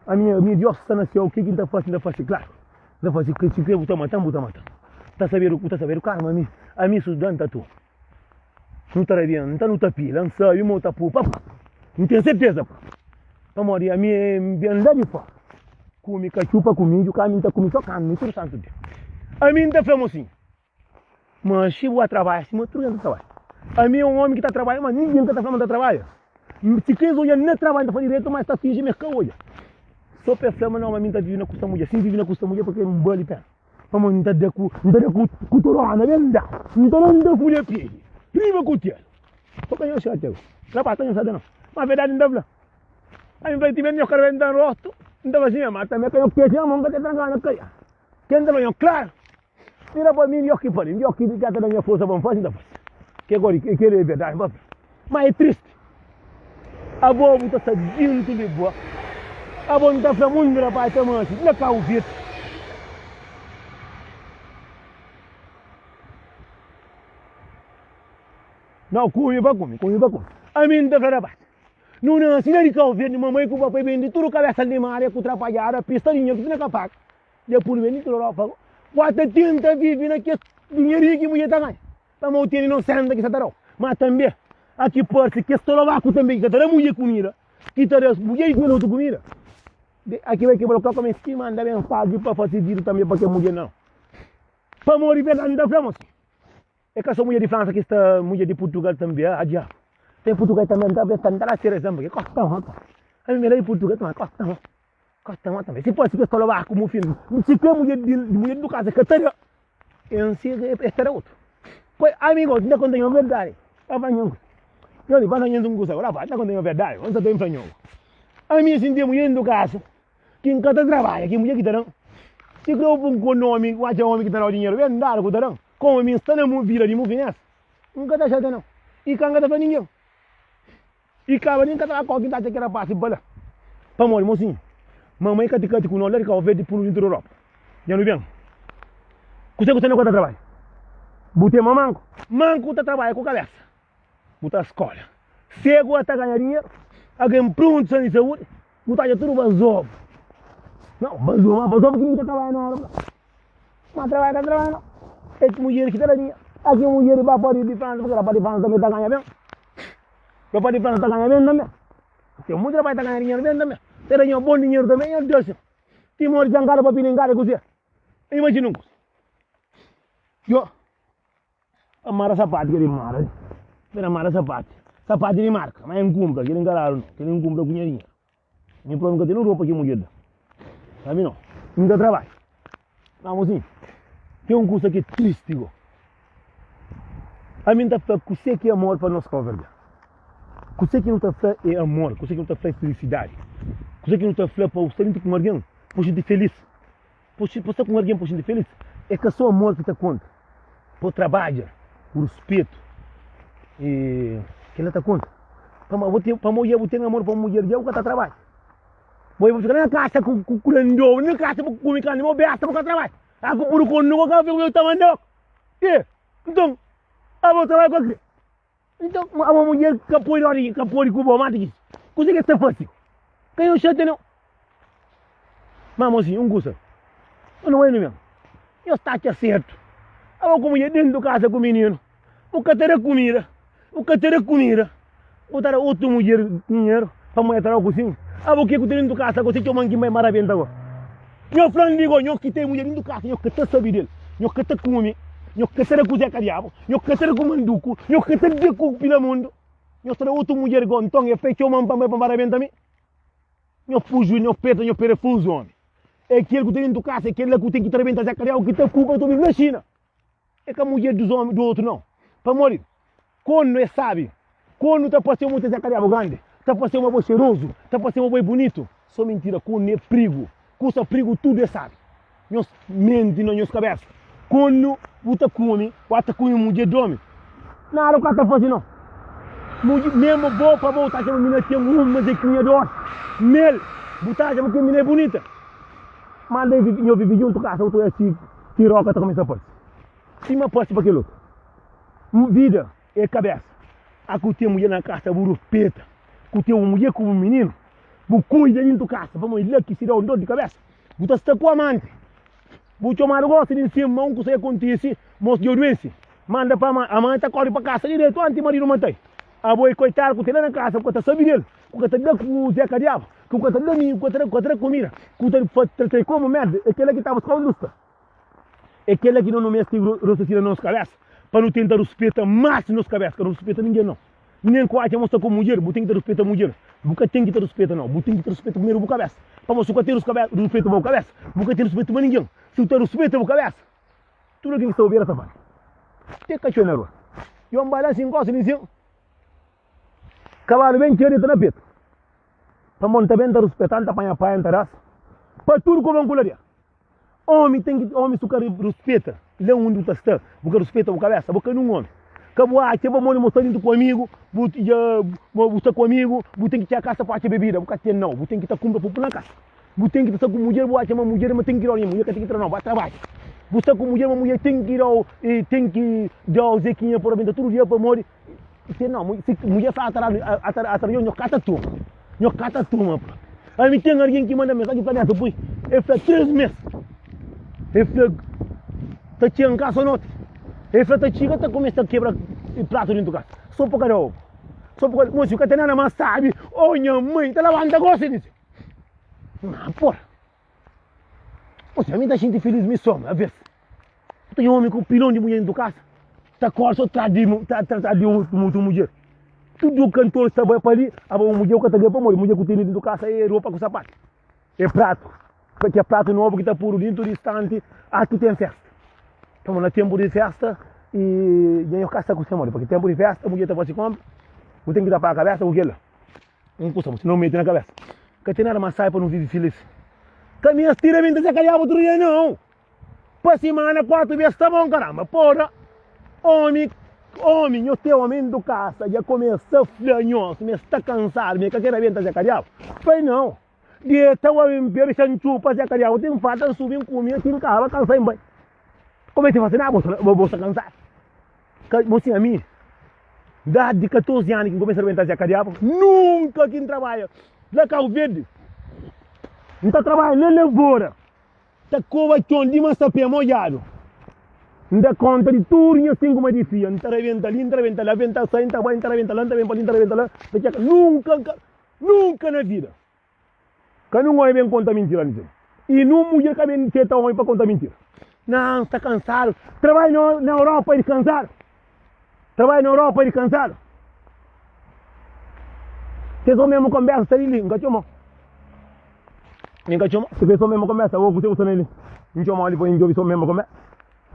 Ami ami Dios sta na seu ke ki N ta fasi N ta fasi klaru N ta fasi si kre bu ta matan bu ta matan Ta sabedu bu ta sabedu karma ami Ami sudan ta to Nu ta rabienta nu ta pila N sabi ma u ta pupa pa N ten serteza pa Pamodi ami N ben la di fora Kume katxupa ku midju ka ami N ta kume so karni tudu santu dia Ami N ta fla mosinhu Ma si bu a trabadja sima tudu algen ta trabadja. Ami é un omi ki ta trabadja, ma ningen ka ta fla ma N ta trabadja. Si ka es odja N na trabadja, N ta fla diretu, ma es ta finji ma es ka odja. So pa es fla ma nau, ma mi N ta vive na kusta mudjer. Si N vive na kusta mudjer, purkê N bali pena. Pamodi N ta da ku, N ta da ku ku torona ben da. N ta da N da ku nha pedi riba kutelu. So ka nhos xatia go. Rapaz, ka nhos xatia nau. Ma verdadi N ta fla. Ami N fla ti mesmu nhos ka rebenta rostu, N ta fla si, ma tanbe ka nhos kexa nha mon ka ta tranka na kaia. Ken ta fla nhos klaru? Tira pa mi Dios ki pari, Dios ki ka ta da nha forsa pa N fasi, N ta fasi. Ke gori, keli é verdadi, N pa fla. Ma é tristi. Abo bu ta sta dintu di bo. Abo N ta fla mundu rapaz ta mansi na Cabo Verde. Nau, kume pa kume, kume pa kume. Ami N ta fla rapaz, nu nasi la di Cabo Verde, mamai ku papai bende tudu kabesa limaria ku trapadjada, pista dinheru ki tu na ka paga. Dja pudu ben di tudu Europa go. Bo ta tenta vive na kes dinherinhu ki mudjer ta ganha. Pamodi bu tene inosenta ki sa ta dau. Ma tanbe, aki parsi kes tolobaku tanbe ki ka ta da mudjer kumida, ki ta da mudjer di kel otu kumida. Aki bai kebra koko mesti manda mensaji pa fasi vidu tanbe pa kes mudjer nau. Pamodi verdadi N ta fla mos. É ka so mudjer di Fransa ki sta mudjer di Purtugal tanbe ah diabu. Ten Purtugal tanbe N ta fla N ta da ser ezenplu ki kosta mo. Ami mi la di Purtugal toma kosta mo. Kosta mo tanbe. Si parsi kes tolobaku mu fin si kre mudjer di mudjer di kasa ka ta da en si es ta da otu. Poi ami gosi N ta konta nho verdadi. Pa fla nho nho di pa fla nho un kusa gora pa N ta konta nho verdadi N sa ta fla nho. Ami si N ten mudjer di kasa Ki N ka ta trabadja, ki mudjer ki ta da-m? Si kre bu pun ku nomi, bu atxa omi ki ta da-u dinheru, ben dadu ku ta da-m. Komu mi N sta na vida di mufinés, N ka ta xata nau. I ka N ka ta fla ningen. I kaba nin N ka ta ba kau ki N ta atxa ki rapasi pa la. Pamodi, mosinhu, mamai kati kati ku no la di Kau Verdi punu dintu di Europa. Dja nu ben. Kuse ku sta na ku ta trabadja? Bu tema manku? Manku ta trabadja ku kabesa. Bu ta skola. Segu a ta ganha dinheru. Algen pruntu san di saúdi. Bu ta atxa tudu bazobu. Nau, bazobu, ma bazobu ki mi ta trabadja na ora. Ma trabadja ka trabadja nau. É ki mudjer ki ta da dinheru. Aki mudjer ba padi di Fransa, porque rapaz di Fransa tambe ta ganha ben. Rapaz di Fransa ta ganha ben tambe. Ten muitu rapaz ta ganha dinheru ben tambe. Ta da nho bon dinheru tambe, nho Deus. Ti modi zankadu pa pidi nkada kuzê. Imajina un kuza. Yo. Pa mara sapatu kel-li mara li. Pena mara sapatu. Sapatu di marka, ma N kunpra, kel-li N ka dadu nau. Kel-li N kunpra ku nha dinheru. Mi propi N ka ten ropa ki mudjer da. Sabi nau. N ta trabadja. Ma mosinhu, ten un kusa ki é tristi go. Ami N ta fla kuse ki é amor pa nos kauverdianu. Kuse ki nu ta fla é amor, kuse ki nu ta fla é filisidadi. Kuse ki nu ta fla pa bu sta dentru ku un algen pa bu xinti felis. Pa sta ku un algen pa bu xinti felis, é ka sô amor ki ta konta. Pa bu trabadja ku ruspetu, i kel-la ta konta. Pamodi dja bu ten amor pa un mudjer, dja bu ka ta trabadja. Bo bu fika na kasa ku kurandobu, na kasa bu kume karni, bo besta bu ka trabadja. A ku buru konu ku ka fika ku ta mandau. E, nton, abo trabadja ku kre. Nton, abo mudjer ka pode ora ka pode ku bo, mata ki. Kuzê ki es ta fasi? Ka nhos xatia nau. Ma mosinhu, un kusa, bu na bai nu ben. Nhos ta atxa sertu. Abo ku mudjer dentu kasa ku mininu, bu ka ta da kumida, bu ka ta da kumida, bu ta da otu mudjer dinheru pa mudjer ta dau kusin. Abo ke ku ta dentu kasa gosi txoman ki N bai marabenta go. Nho fla-m li go, nho ki ten mudjer dentu kasa, nho ka ta sabi del, nho ka ta kume, nho ka ta da ku Zé Kadiabu, nho ka ta da ku Manduku, nho ka ta da ku Pinamundu, nho ta da otu mudjer go. Nton e fla e txoman pa N bai pa marabenta mi. Nho fuju, nho peta, nho perefuzu, omi. É kel ku ten dentu kasa, é kel la ku ten ki ta rebenta Zé Kadiau ki ta kupa ta obi na Xina. É ka mudjer dus omi, du outru nau. Pamodi kondu é sabi, kondu ta parse ma bo ten Zé Kadiau grandi, ta parse ma bo é xerozu, ta parse ma bo é bunitu. So mintira, kondu é prigu, kusa prigu tudu é sabi. Nhos menti na nhos kabesa. Kondu bu ta kume, bu ta kume mudjer di omi. Nada bu ka ta faze nau. Mudjer, mesmu bo pa bo ta atxa ma mina ten un mazekinha di osi, mel, bu ta atxa ma kel mina é bunita. Má da nho vive djuntu kasa, bu ta oja si piroka ta kumesa parse. Sima parse pa kel otu. Vida é kabesa. A ku ten mudjer na kasa bu ruspeta. Ku ten un mudjer ku un mininu, bu kuida dintu kasa, pamodi la ki si da un dor di kabesa. Bu ta sta ku amanti. Bu txomadu gosi di nsin ma un kusa ya kontisi, mos djo duensi. Manda pa ama, amanti ta kori pa kasa diretu anti maridu matai. Abo e koitadu ku ten la na kasa, ku ka ta sabi del, ku ka ta da ku zeka diabu, ku ka ta da minhu, ku ka ta da, ku ka ta da kumida, ku ta tratai komu merda. E kela ki ta buska un lusta. E kela ki no no mesti rosasina na nos kabesa, pa no tenta ruspeta mas nos kabesa, ka no ruspeta ningen no. Nen ku atxa ma sta ku mudjer, bu ten ki ta ruspeta mudjer. Bu ka ten ki ta ruspeta nau, bu ten ki ta ruspeta primeru bu kabesa. Pamodi si bu ka ten ruspetu pa bu kabesa, bu ka ten ruspetu pa ningen. Si bu ta ruspeta bu kabesa, tudu algen ki sta obi el ta fala, Te katxó na rua. Yon bai la sin gosi di sin, kabalu ben txeu deta na petu. Pamodi N ta ben ta ruspeta, N ta panha paia, N ta das pa tudu koban ku ladia. Omi ten ki omi su ka ruspeta la undi bu ta sta, bu ka ruspeta bu kabesa, bu ka nun omi. Ka bu atxa pamodi bu sta dintu ku amigu, bu dja bu sta ku amigu, bu ten ki txega kasa pa atxa bebida, bu ka ten nau, bu ten ki ta kunpra pa bu pui na kasa. Bu ten ki ta sta ku mudjer, bu atxa ma mudjer ma ten ki dau, nha mudjer ka ten ki tra nau, ba trabadja. Bu sta ku mudjer ma mudjer ten ki dau, ten ki dau zekinha pa rabenta tudu dia pamodi ten nau, si mudjer fla atra dja nho ka ta toma, nho ka ta toma propi. Ami ten algen ki manda mensaji fla nessa pui, el fla 3 mes, el fla ta txiga n'kasa noti, el fla ta txiga ta kumesa kebra pratu dentu kasa, so pa ka da obu, so pa ka, mosi ka ten nada mas sabi, oh nha mai, ta labanta gosi disi, ma porra, mosi ami ta xinti filis mi so, aves. Tem omi ku pilon di mulher dentu kasa ta kori so tras di tras di utru mulher. Tudu kantor sta bai pa li, aba un mulher ka ta bai pamodi mulher ku tene dentu kasa e ropa ku sapatu, e pratu, ke pratu nobu ki ta pudu dentu di stanti aki ten festa. Pamodi na tempu di festa i dja nho ka sta ku se modi, paki tempu di festa mulher ta fasi konpra, bu ten ki ta paga kabesa ku kila. Un kusa bu no meti na kabesa, ka ten nada mas sai pa no vivi filis. Ka mesti rebenta se kadiabu tudu dia nau. Pa simana 4 bes ta bon karamba pora omi omi nhos te omi ndu kasa dja kumesa fla nhos me sta kansadu me ka kere abenta ze kadiabu pai nau deta wa mi npia dexa ntxupa ze kadiabu tin falta nsubi nkume tin kaba kansa nbai kome ti fasi na bo bo sta kansadu ka bo sin ami dadi di 14 anu ki nkumesa rebenta ze kadiabu nunka ki ntrabadja la Cabo Verde nta trabadja na lavora. Ta koba txon di masapé modjadu. N da konta di tudu nha sin kuma di fia. N ta rebenta li, N ta rebenta la, venta sai, N ta bai, N ta rebenta la, N ta ben pa li, N ta rebenta la, N ta txeka. Nunka N ka, nunka na vida, ka nun omi ben konta mintira li sin. I nun mudjer ka ben seta omi pa konta mintira. Na, N sta kansadu. Trabadju na Europa é di kansadu. Trabadju na Europa é di kansadu. Kes omi mesmu konbersa sta li li, N ka txoma. Mi ka txoma, si so mesmu konbersa, abo kuse ku sta na li? N txomau li pa N djobi so mesmu konbersa.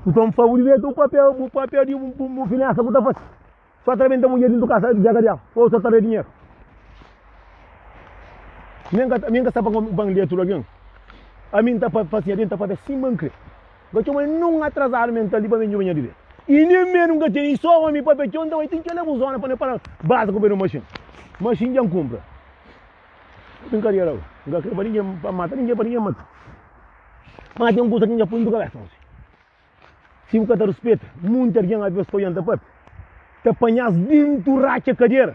Nton fla bu diretu bu papia, bu papia di bu finesa ku ta fasi. So ta rebenta mudjer dintu kasa di djaga diabu, o so ta da dinheru. Mi N ka, mi N ka sta pa pa N lia tudu algin. Ami N ta fasi nha di, N ta papia sima N kre. N ka txoma nun atrasadu mental di pa mi N djobi nha diretu. I nen menu N ka tene, i so omi papia txeu, N ta bai ten kela bu zona pa N para baza ku pé di un maxin. Maxin dja N kunpra. Brincadeira go. N ka kre pa ningen pa mata ningen pa ningen mata. Ma ten kusa ki N ka pui ntu kabesa gosi. Si bu ka ta ruspeta, munti algen aves ta oian ta papia, ta panhas dintu ratxa kadera,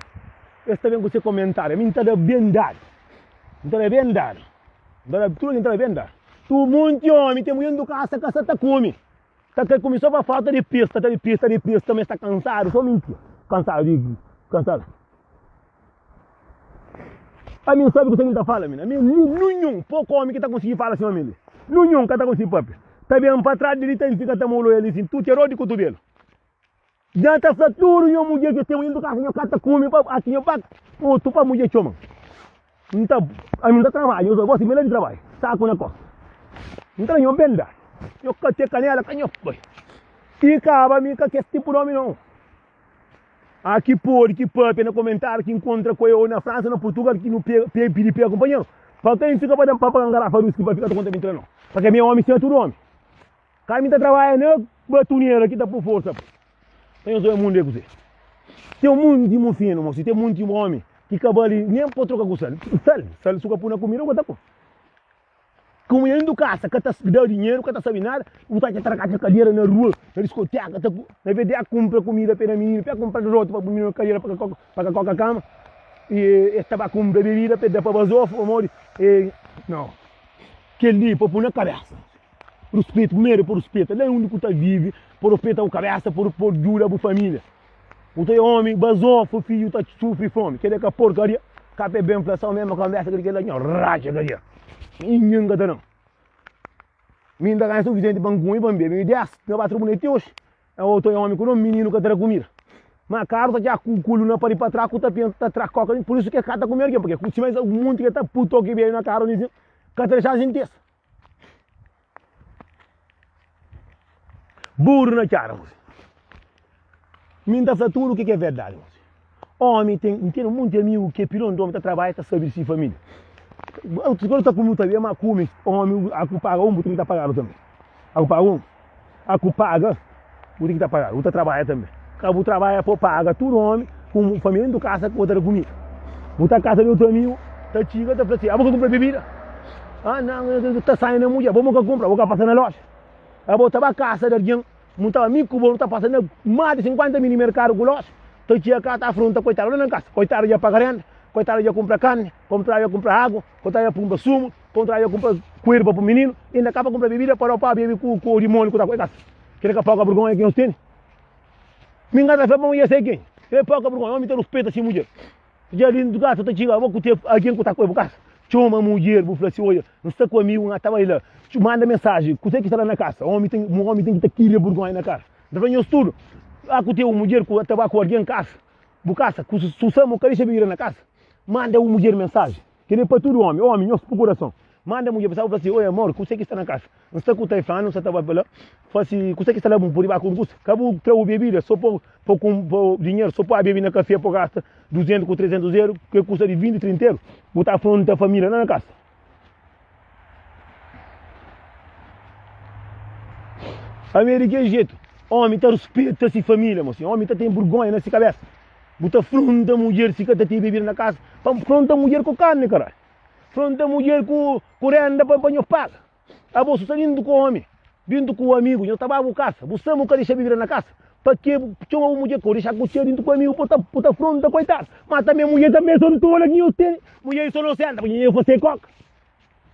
es ta ben ku se komentariu. Ami N ta da ben dadu. N ta da ben dadu. N ta da, tudu algen ta da ben dadu. Tu monti omi ten mulher du kasa ka sa ta kume. Ta ka kume so pa falta di pista, ta di pista, di pista, ma es ta kansadu, so mintira. Kansadu di, kansadu. Ami N sabe kuse ki N ta fala, mina. Ami ninhun, poku omi ki ta konsigi fala sima mi li. Ninhun ka ta konsigi papia. Ta ben pa tras di li ta fika ta moloia li sin, tuti rodi kutubelu. Nha ta fla tudu nho mudjer ki ten dentu kasa nho ka ta kume pa aki nho bak otu pa mudjer txoma N ta ami N ta trabadja nho gosi mi la di trabadja saku na kosta N ta da nho ben da nho ka te kanela ka nho bai i kaba mi ka kes tipu di omi no aki podi ki papia na komentariu ki nkontra ku eu na Fransa na Purtugal ki nu pega pidi pega kunpanheru pa ka N fika pa da pa paga ngarafa di uski pa fika ta konta mintira no pake mi omi sima tudu omi. Ka mi ta trabadja na batunera ki ta pô forsa pa nhos odja mundu é kuzê. Ten munti mufinu, mosi, ten munti omi ki ka bali nen pa troka ku sal. Sal, sal su ka pui na kumida bu ka ta pui. Ku mulher dentu kasa ka ta da dinheru, ka ta sabi nada, bu ta atxa ta kadera na rua, na diskoteka, ta na vez di a kunpra kumida pa da mininu, pa kunpra roti pa pui mininu na kadera pa ka koka kama, e es ta ba kunpra bebida pa da pa bazofu pamodi e nau. Kel li pa pui na kabesa. Ruspetu, primeru é pa ruspeta la undi ku ta vivi, pa ruspeta bu kabesa, pa pa djuda bu familia. Bu ta omi bazofu, fidju ta sufri fomi, kela ka porkaria, ka pa ben fla sao mesmu konversa di kela nho ratxa kadia. Ninguém ka ta dan. Mi nta ganha sufisienti pa N kume, pa N bebe, mi des na ba tribunal ti oxi. Na otu é omi ku no mininu ka tra kumida. Ma karu ta txá ku kulu na pari pa tra ku ta pensa ta tra koka pur isu ke ka ta kume algen, purke sima es munti ke ta pui toki bebe na karu li sin ka ta dexa sintesa. Buru na txada mosi. Mi N ta fla tudu ke ki é verdadi mosi. Omi ten, N ten munti amigu ke pilon di omi ta trabadja ta sabi di si familia. Otus ta kume ta bebe ma kume omi a ku paga un bu ten ki ta pagadu tanbe. A ku paga un, a ku paga bu ten ki ta pagadu, bu ta trabadja tanbe. Ka bu trabadja pa bu paga tudu omi ku familia dentu kasa ku bo ta da kumida. Bu ta kasa di otu amigu ta txiga ta fla si, abo ka kunpra bebida? Ah nan, ta sai na mudjer, abo mo ka kunpra, abo ka pasa na loja. Abo ta ba kasa di algin, mu ta mi ku bo nu ta pasa na mas di 50 mini merkadu ku loja, ta txiga kasa ta afronta koitadu la na kasa, koitadu dja paga renda, koitadu dja kunpra karni, koitadu dja kunpra agu, koitadu dja kunpra sumu, koitadu dja kunpra kueru pa pui mininu, inda ka pa kunpra bebida pa da pa bebe ku ku dimoniu ku ta ku e kasa. Kila ka poka burgonha ki nos tene? Mi nka ta fla pa mudjer sai kenha, kila poka burgonha, omi ta ruspeta si mudjer. Dja di bu kasa ta txiga abo ku te algin ku ta koi bu kasa txoma mudjer bu fla si oia N sta ku amigu N ta bai la manda mensaji kuse ki sta la na kasa omi ten omi ten ki ta kiria burgonha na kara N ta fla nhos tudu a ku te un mudjer ku ta ba ku algin kasa bu kasa ku su sa mo ka dixa bebida na kasa manda un mudjer mensaji Kel-li é pa tudu ómi. Ómi, nhos pui kurason. Manda mudjer pa fla si, Oi amor, kuse ki sta na kasa? N sta ku ta fla-nu, N sta ta bai pa la. Fla si, Kuse ki sta la? Bu pudi ba ku un kusa? Ka bu tra bu bebida so pa pa pa dinheru, so pa bebe na kafé pa gasta 200 ku 300 eru, ke kusa di 20, 30 eru. Bu ta afronta familia la na kasa. Ami é di kel jetu. Ómi ta ruspeta si familia, mosinhu. Ómi ta ten burgonha na si kabesa. Bu ta fronta mudjer si ka ta ten bebida na kasa? Pa fronta mudjer ku karni, karai. Fronta mudjer ku ku renda pa pa nho paga. Abo su sta dintu ku omi, dintu ku amigu, nho ta ba bu kasa, bu sta bu ka dixa bebida na kasa. Pa ke bu txoma bu mudjer ka bu dixa ku txeu dintu ku amigu bu ta bu ta fronta koitadu. Ma tanbe mudjer tanbe é son tola ki nho tene. Mudjer é so nosenta, pa nho fase koka.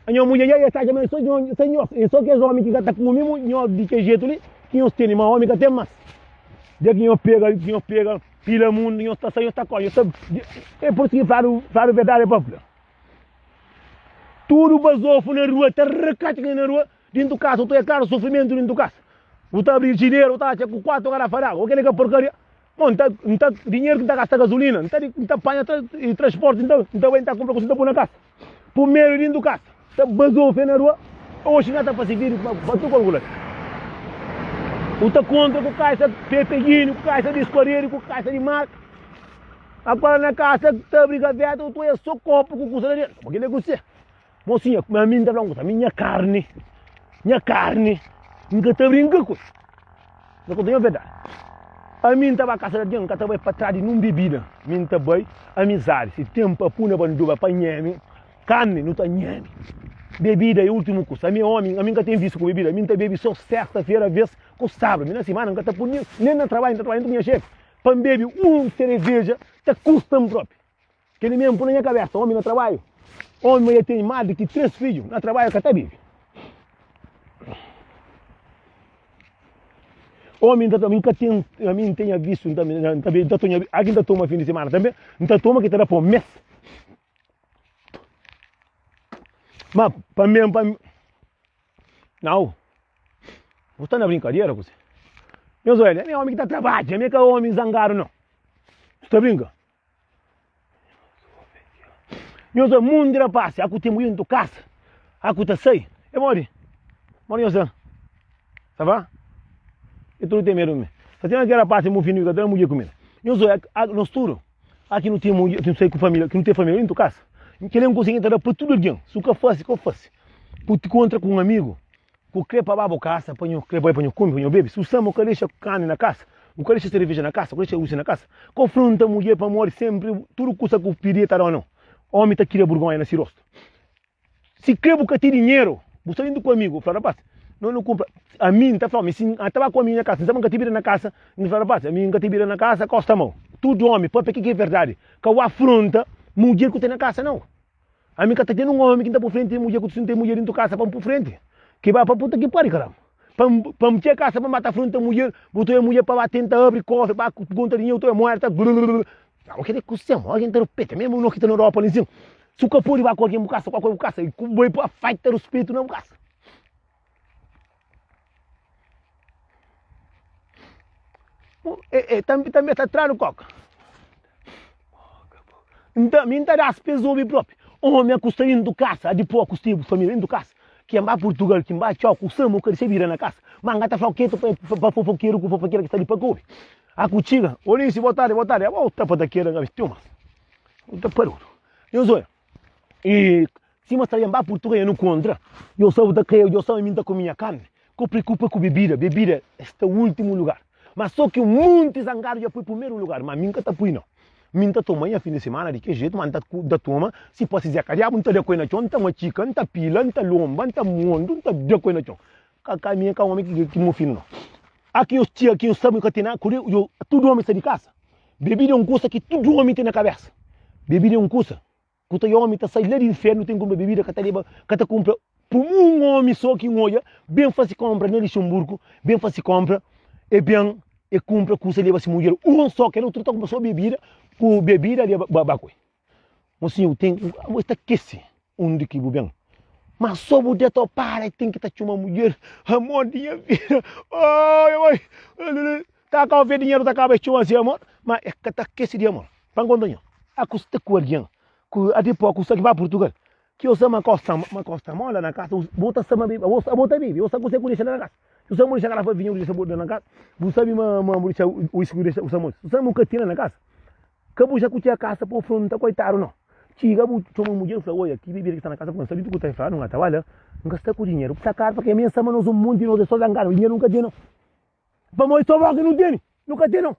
Nho mudjer dja e ta atxa ma é so nho, se nho, é so kes omi ki ka ta kume nho di kel jetu li ki nho tene, ma omi ka ten mas. Dja ki nho pega, ki nho pega pila mundu, nho sta sai, nho sta kore, nho sta, é pur isu ki fladu, fladu verdadi é pa fla. Tudu bazofu na rua, ta rakatxa ki na rua, dintu kasa, otu é klaru sufrimentu dintu kasa. Bu ta abri jileru, bu ta atxa ku 4 garafa di agu, keli ka porkaria. Bon, N ta, N ta, dinheru ki N ta gasta gazulina, N ta, N ta panha tra, transporti, N ta, N ta bai N ta kunpra kusa N ta pui na kasa. Pumeru dintu kasa, ta bazou fe na rua, oxi N ka ta fasi vidiu pa, pa tudu kalkula. U ta kontra ku kaisa Pepe Guine, ku kaisa di Esquarede, ku kaisa di marka. Agora na kasa ta abri gaveta, u ta oia so kopu ku kusa la dentu. Ma kila é kuse? Mosinha, ma ami N ta fla un kusa, ami nha karni, nha karni, N ka ta brinka ku el. N ta konta nha verdadi. Ami N ta ba kasa di algen, N ka ta bai pa tras di nun bebida. Mi N ta bai amizadi. Si ten pa puna pa nduba pa nheme karni, nu ta nheme. Bebida é ultimu kusa. Ami é omi, ami N ka ten visu ku bebida. Ami N ta bebe so sesta-fera ves ku sabru. Mi na simana N ka ta pui nen na trabadju, N ta trabadja ku nha xefi. Pa N bebe un sereveja ta kusta-m propi. Keli mesmu pui na nha kabesa, omi na trabadju, omi ma ya teni mas di ki 3 fidju na trabadju ka ta bibi. Omi nta mi nka ten ami nten avisu nta nta nta toma aki nta toma fin di semana tambe nta toma ki ta da pa un mes ma pa mi pa nau bu sta na brinkadera kuse nhos oja ami é omi ki ta trabadja ami é ka omi zangadu nau bu sta brinka nhos oja munti rapasi aku ten muintu kasa aku ta sai e modi modi nhos sta. Sa va? E tudu ten medu mi. Sa ten kel rapaz ten mufinu ki ka ten mudjer ku mi. Nhos oja, nos tudu, aki nu ten mudjer, ki nu sai ku familia, ki nu ten familia dentu kasa. Kel-li é un konselhu ki N ta da pa tudu algen. Si bu ka fase, ka bu fase. Bu ta kontra ku un amigu ku kre pa ba bu kasa, pa nho kre bai pa nho kume, pa nho bebe. Si bu sta ma bu ka dexa karni na kasa, bu ka dexa serveja na kasa, bu ka dexa usi na kasa, ka bu fronta mudjer pamodi senpri tudu kusa ku pidi e ta da-u nau. Omi ta kria burgonha na si rostu. Si kre bu ka ten dinheru, bu sta dentu ku amigu, bu fla, Rapaz, no nu kunpra. Ami, N ta fla, mi si N ta ba ku ami nha kasa, N sabe N ka ta bira na kasa, N fla, Rapaz, ami N ka ta bira na kasa, kau sta mau. Tudu omi, papia ke ki é verdadi, ka bu afronta mudjer ku ten na kasa, nau. Ami ka ta ten un omi ki N ta pui frenti mudjer ku si N ten mudjer dentu kasa pa N pui frenti, ki ba pa puta ki pari, karamba. Pa N pa N txega kasa pa N ba ta afronta mudjer, bu ta oja mudjer pa ba tenta abri kofri, ba konta dinheru, ta oja moeda ta grrrr. Nau, kila é kusa, algen ta rupeta, mesmu no ki ta na Europa li nsin. Si bu ka pode ba ku algen bu kasa, ku bu kasa, ku bai pa falta ruspetu na bu kasa. E, e, tambi, tambi ta tradu koka. Nta, mi nta das pes obi propi. Omi a kusta indu kasa, a dipô a kusta bu familia indu kasa. Ken ba Portugal, kin ba txau, ku sama, ku ka bira na kasa. Ma nga ta flau ketu pa, pa fofokeru ku fofokera ki sta li pa ka obi. A ku txiga, Olisi, boa tardi, boa tardi. Abo ta pa ta kera nga bisti mas. Ta parudu. Nhos oia, e sima sta ben ba Purtugal e nu kontra, yo sa bu ta kre, yo sa ma mi nta kume nha karni. Ko preokupa ku bebida, bebida sta ultimu lugar. Ma so ki un monti zangadu dja pui primeru lugar, ma mi nka ta pui nau. Mi nta toma nha fin di semana di ke jetu, ma nta nta toma, si pa si zeka diabu nta da ku e na txon, nta matxika, nta pila, nta lomba, nta mondu, nta da ku e na txon. Ka ka mi ka omi ki ki mofinu nau. Aki nhos txia, ki nhos sabe ka ten nada ku yo, tudu omi sta di kasa. Bebida é un kusa ki tudu omi ten na kabesa. Bebida é un kusa ku ta omi ta sai la di infernu ten kunpra bebida ka ta leba, ka ta kunpra pa un omi so ki N odja ben fasi konpra na Lixemburgu, ben fasi konpra e ben e kunpra kusa leba si mudjer un so, kel utru ta kunpra so bebida ku bebida leba ba ku el. Mosinhu ten, bu ta kese undi ki bu ben, ma so bu deta o para i ten ki ta txoma mudjer, amor di nha vida, oi oi, ta kaba fe dinheru ta kaba es txoma si amor, ma es ka ta kese di amor. Pa N konta nho, a ku sta ku algen, ku a dipos ku sta ki ba Purtugal, ki yo sta ma kosta ma kosta mo la na kasa, bo ta sta ma bebe, abo ta bebe, bo sta kuse ku dexa la na kasa, bu sabi ma bu dexa garafa vinhu bu dexa la na kasa, bu sabi ma ma bu dexa uiski bu dexa bu sabi ma bu ka tene na kasa. Ka bu xa ku txia kasa pa ofronta koitadu no. Txiga bu txoma mudjer bu fla, oia, ki bebida ki sta na kasa purkê N sabi tu ku ta fla, nu ka ta bala, N ka sta ku dinheru. Bu fla kar pa ke mi N sta ma nos un monti nos é so zangadu, dinheru nu ka ten no. Pamodi so bo ki nu tene, nu ka ten no.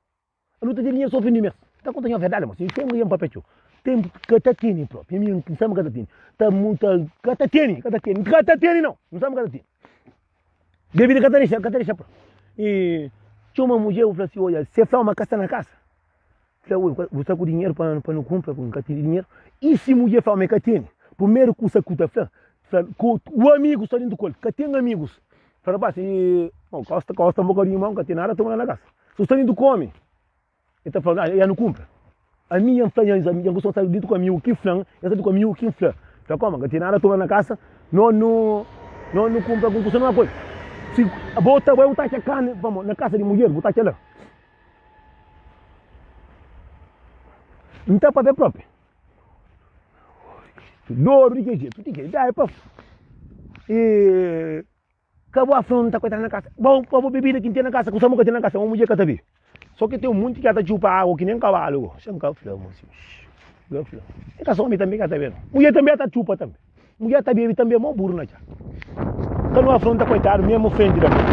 Nu ta ten dinheru so fin di mes. N ta konta nho verdadi mo, si N ten papia txeu, tempu ka ta tene propi, ami N sta ma ka ta tene, ta mu ta ka ta tene, ka ta tene, ka ta tene no, N sta ma ka ta tene. Bebida ka ta dexa, ka ta dexa propi. I txoma mudjer bu fla si, oia, se fla ma ka sta na kasa. Fla, ui, bu sta ku dinheru pa pa nu kunpra? N ka tene dinheru. I si mudjer fla, ma i ka tene? Primeru kusa ku ta fla, fla ku bu amigus sta dentu ku el. Ka ten amigus. Fla, rapaz, i bom, kosta, kosta un bokadinhu ma N ka ten nada toma la na kasa. Si bu sta dentu ku omi, i ta fla, ya nu kunpra. Ami N fla nhas amigu, N kustuma sta dentu ku amigu ki fla-m, N sta dentu ku amigu ki N fla. Fla, koma, N ka ten nada toma la na kasa, no nu no nu kunpra algun kusa numa koisa. Si bo ta bai bu ta atxa karni, pamodi na kasa di mudjer bu ta atxa la. N ta papia propi. Dodu di ki jetu, di ki dai pa e ka bu afronta koitadu na kasa. Bom, pa bu bebida ki N ten na kasa, kusa mo ka ten na kasa, un mudjer ka ta bebe. So ki ten un monti ki ata txupa agu ki nen kabalu go. Sen ka fla mo si. Ka fla. E ka so omi tambi ka ta bebe. Mudjer tambi ata txupa tambi. Mudjer ta bebe tanbe mo buru na txa. Ka nu afronta koitadu mesmu frenti da mãe.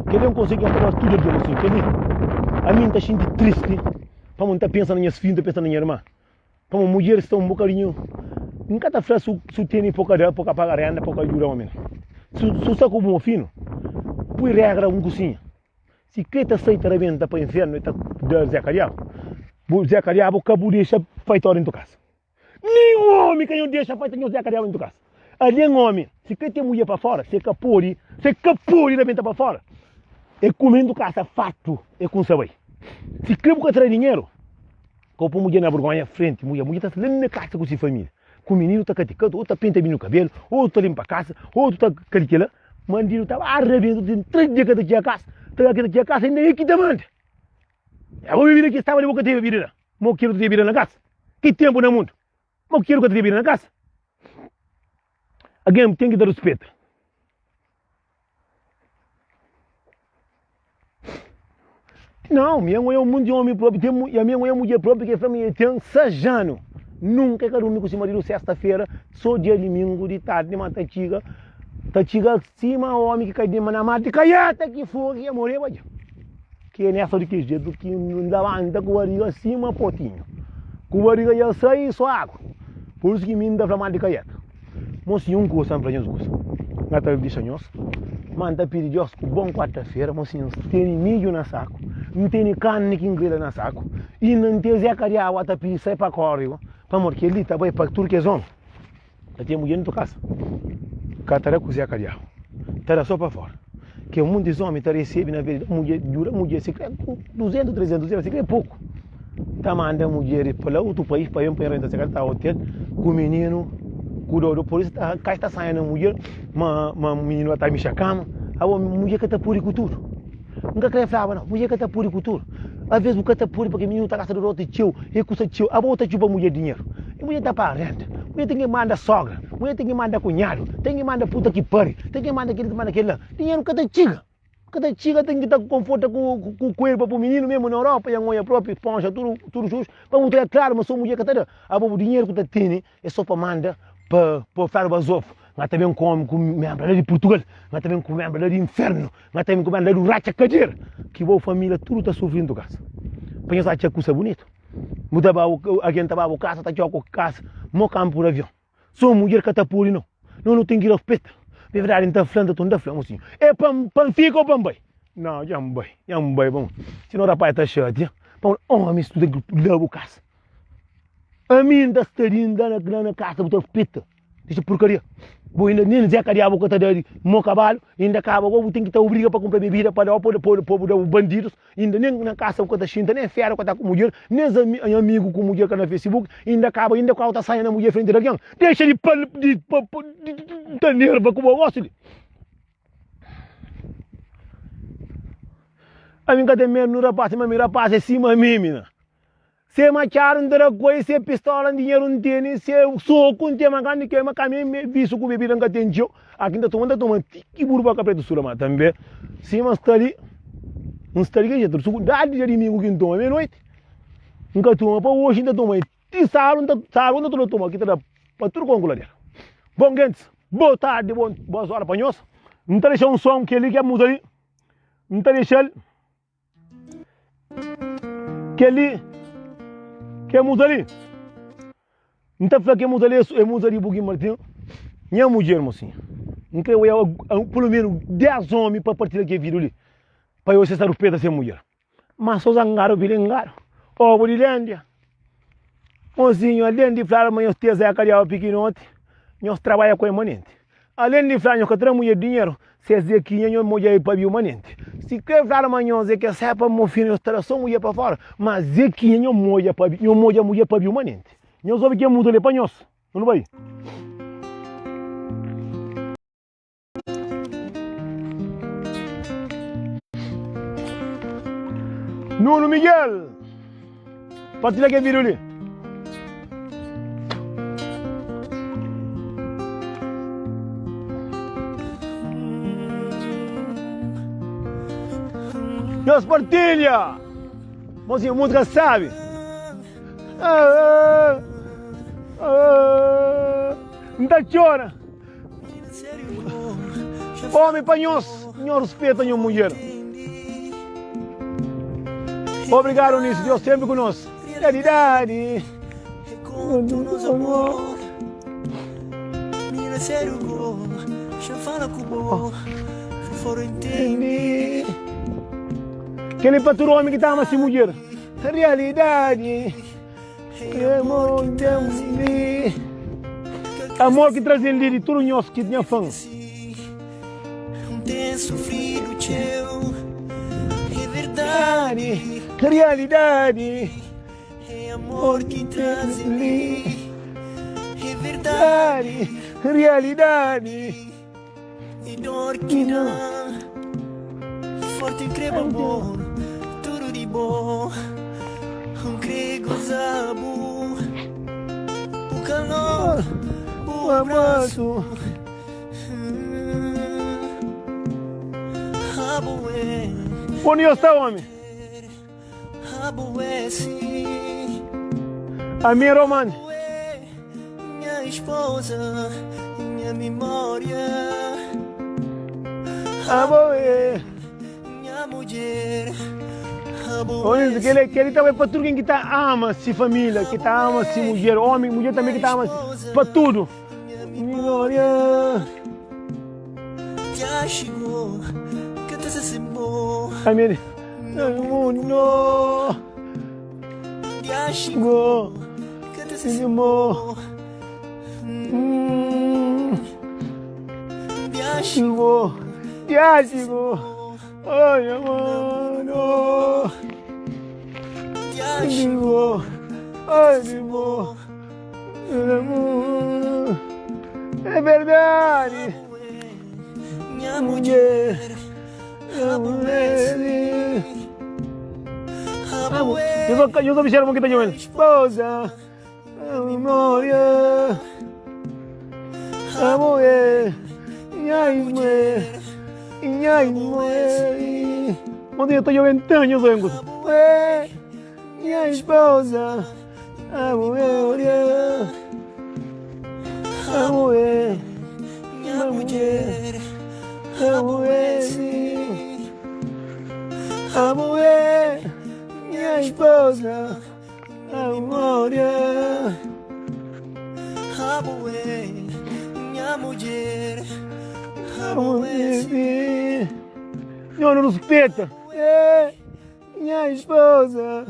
Keli é un konsedju ki N ta da tudu algen mosinhu. Keli ami N ta xinti tristi pamodi N ta pensa na nhas fidju, N ta pensa na nha irma. Pamodi mudjeris sta un bokadinhu, N ka ta fla su su tene pa ka da, pa ka paga renda, pa ka djuda omi nau. Su su sta ku bu mofinu, pui regra un kusinha. Si kre ta sai ta rabenta pa infernu e ta da zeka diabu, bu zeka diabu ka bu dexa faitó dentu kasa. Nin omi ka nho dexa faita nho zeka diabu dentu kasa. Alén omi, si ka ten mudjer pa fora, se ka podi, se ka podi rabenta pa fora. E kume dentu kasa fartu e kunsa bai. Si kre bu ka tra dinheru, ka bu poi mudjer na burgonha frenti mudjer. Mudjer ta sta la na kasa ku si familia, ku mininu ta kati kati, otu ta pinta mininu kabelu, otu ta limpa kasa, otu ta kali kila. Mandidu ta ba rabenta, ten 3 dia ka ta txiga kasa, ta ka ta txiga kasa inda e ki ta manda. E bo bebida ki staba li bo ka tene bebida la. Mo kiru ta tene bebida na kasa? Ki tempu na mundu? Mo kiru ka ta tene bebida na kasa? Algen ten ki ta rispeta. Não, mi é um monte de homem próprio, tem, e a minha é mulher própria que fala, mi tem 6 anos. Nunca é dormi com seu marido sexta-feira, só dia domingo de tarde, mas tá chiga, tá chiga cima homem que cai de na mata, caieta que foi que ia morrer, vai. Que é nessa de que jeito que não levanta com barriga acima potinho. Com barriga já sai só água. Por isso que mim da fla de caieta. Mosinhu un kusa N fla nhos kusa N ka ta dixa nhos Ma N ta pidi Dios ku bon kuarta-fera Mosinhu N tene midju na saku N tene karni ki N grila na saku Inda N ten zeka di awa ta pidi sai pa kórigu Pamodi kel-li ta bai pa tudu kes ómi Ta ten mudjer dentu kasa Ka ta da ku zeka di awa Ta da so pa fora Ke muntis ómi ta resebe na vez di da mudjer Djuda mudjer si kre ku 200, 300 si kre poku Ta manda mudjeris pa la otu país pa ben pa renta se kasa ta hotel ku mininu ku dodu por isso ta kai ta sanha na mudjer ma ma mininu ta mixa kama abo mudjer ka ta pudi ku tudu nka kre flaba nau mudjer ka ta pudi ku tudu às vezes bu ka ta pudi porque mininu ta gasta dodu txeu e kusa txeu abo ta txupa mudjer dinheru e mudjer ta paga renta mudjer ten ki manda sogra mudjer ten ki manda kunhadu ten ki manda puta ki pari ten ki manda kili ten ki manda kila dinheru ka ta txiga. Ka ta txiga ten ki ta konforta ku ku kuel pa bu mininu mesmu na Europa ya ngonha propi ponxa tudu tudu xux pa bu tra klaru ma so mudjer ka ta da abo bu dinheru ku ta tene é so pa manda pa pa fladu bazofu nga ta ben komi ku membra la di Portugal nga ta ben ku membra la di infernu nga ta ben ku membra la di ratxa kadera ki bo familia tudu ta sufri dentu kasa pa nhos atxa kusa bunitu bu ta ba algen ta ba bu kasa ta txoka kasa mo kanpu di avion. So mudjer ka ta pode no. No nu ten ki ruspeta. Di verdadi N ta fla, N ta torna ta fla, mosinhu, é pa N fika ou pa N bai? Nau, dja N bai, dja N bai pamodi sino rapaz ta xatia. Pamodi omis tu ten ki da bu kasa. Ami N ta sta di N da na kasa bu ta ruspeta. Dexa purkaria. Bo inda nen zeka diabu ka ta da di mo kabalu, inda kaba go bu ten ki ta obriga pa kunpra bebida pa dau pa bu da bu bandidus. Inda nen na kasa bu ka ta xinta, nen fera bu ka ta ku mudjer, nen amigu ku mudjer ka na facebook, inda kaba inda kau ta saia na mudjer frenti di algen. Dexa di pa di pa di ta nerva ku bo gosi li. Ami nka ten medu nu rapaz, ma mi rapaz é sima mi mina. Se machado nta da koi, se pistola dinheru ntene, se soku nten ma ka mi ma ka mi visu ku bebida nka ten txeu. Aki nta toma nta toma ti ki buru baka pretu sura ma tambe sima nsta li nsta li ki jetu suku dadi dia dimingu ki ntoma mei noiti nka toma pa oxi nta toma ti sábadu nta sábadu nta torna toma ki ta da pa tudu konku ladera. Bon gentis bo tardi bon boas ora pa nhos nta dexa un son keli ki é muza li nta dexal. Kel-li ki é muza li. N ta fla ki é muza li é muza di Buguin Martin. Nha mudjer, mosinha. N kre oia pelu menu 10 omi pa partilha kel video li. Pa yo se sa ruspeta se mudjer. Ma so zangadu pilingadu. Obu di lendia. Mosinhu, alén di fladu ma nhos tia Zeka di awa pikinoti, nhos trabadja ku el manenti. Alén di fla nhos ka tra mudjer dinheru, se es Zekinha nhos modja el pabia manenti. Si kre fladu ma nhos é ke sepa mofinu nhos ta da so mudjer pa fora, ma Zekinha nhos modja pabia nhos modja mudjer pabia manenti. Nhos obi ke muda li pa nhos. Nu bai. Nuno Miguel, partilha kel vídeo li. Nhos partilha! Mozinho, música sabe. Ah, ah, ah, N ta txora. Omi pa nhos, nhos ruspeta nhos mudjer. Obrigado Eunice, Deus sempre ku nos. Realidade. Kel-li pa tudu omi ki ta ama si mudjer. Realidade. Amor ki traze-m li di tudu nhos ki nha fan. Verdadi, realidadi É amor ki traze li É verdadi, realidadi É dor ki da Forti N kreba amor Tudu di bo N kre goza-bu Bu kalor, bu abrasu Onde nhos sta omi? Ami é Romani. Abo é. Omi, kel kel ta bai pa tudu ken ki ta ama si família, ki ta ama si mudjer, omi, mudjer tanbe ki ta ama si, pa tudu. Ami mundo go Go Diático Olha mano Digo Ânimo É verdade Minha mulher Nhos observa ki ta djobe Esposa A memória A mulher Nha irmã Nha irmã Ontem eu ta djobe ntan nhos obi kusa Nha esposa A mulher A mulher Nha mulher A mulher A mulher Nha esposa A memória A mulher Nha mulher A mulher Nho nu ruspeta Nha esposa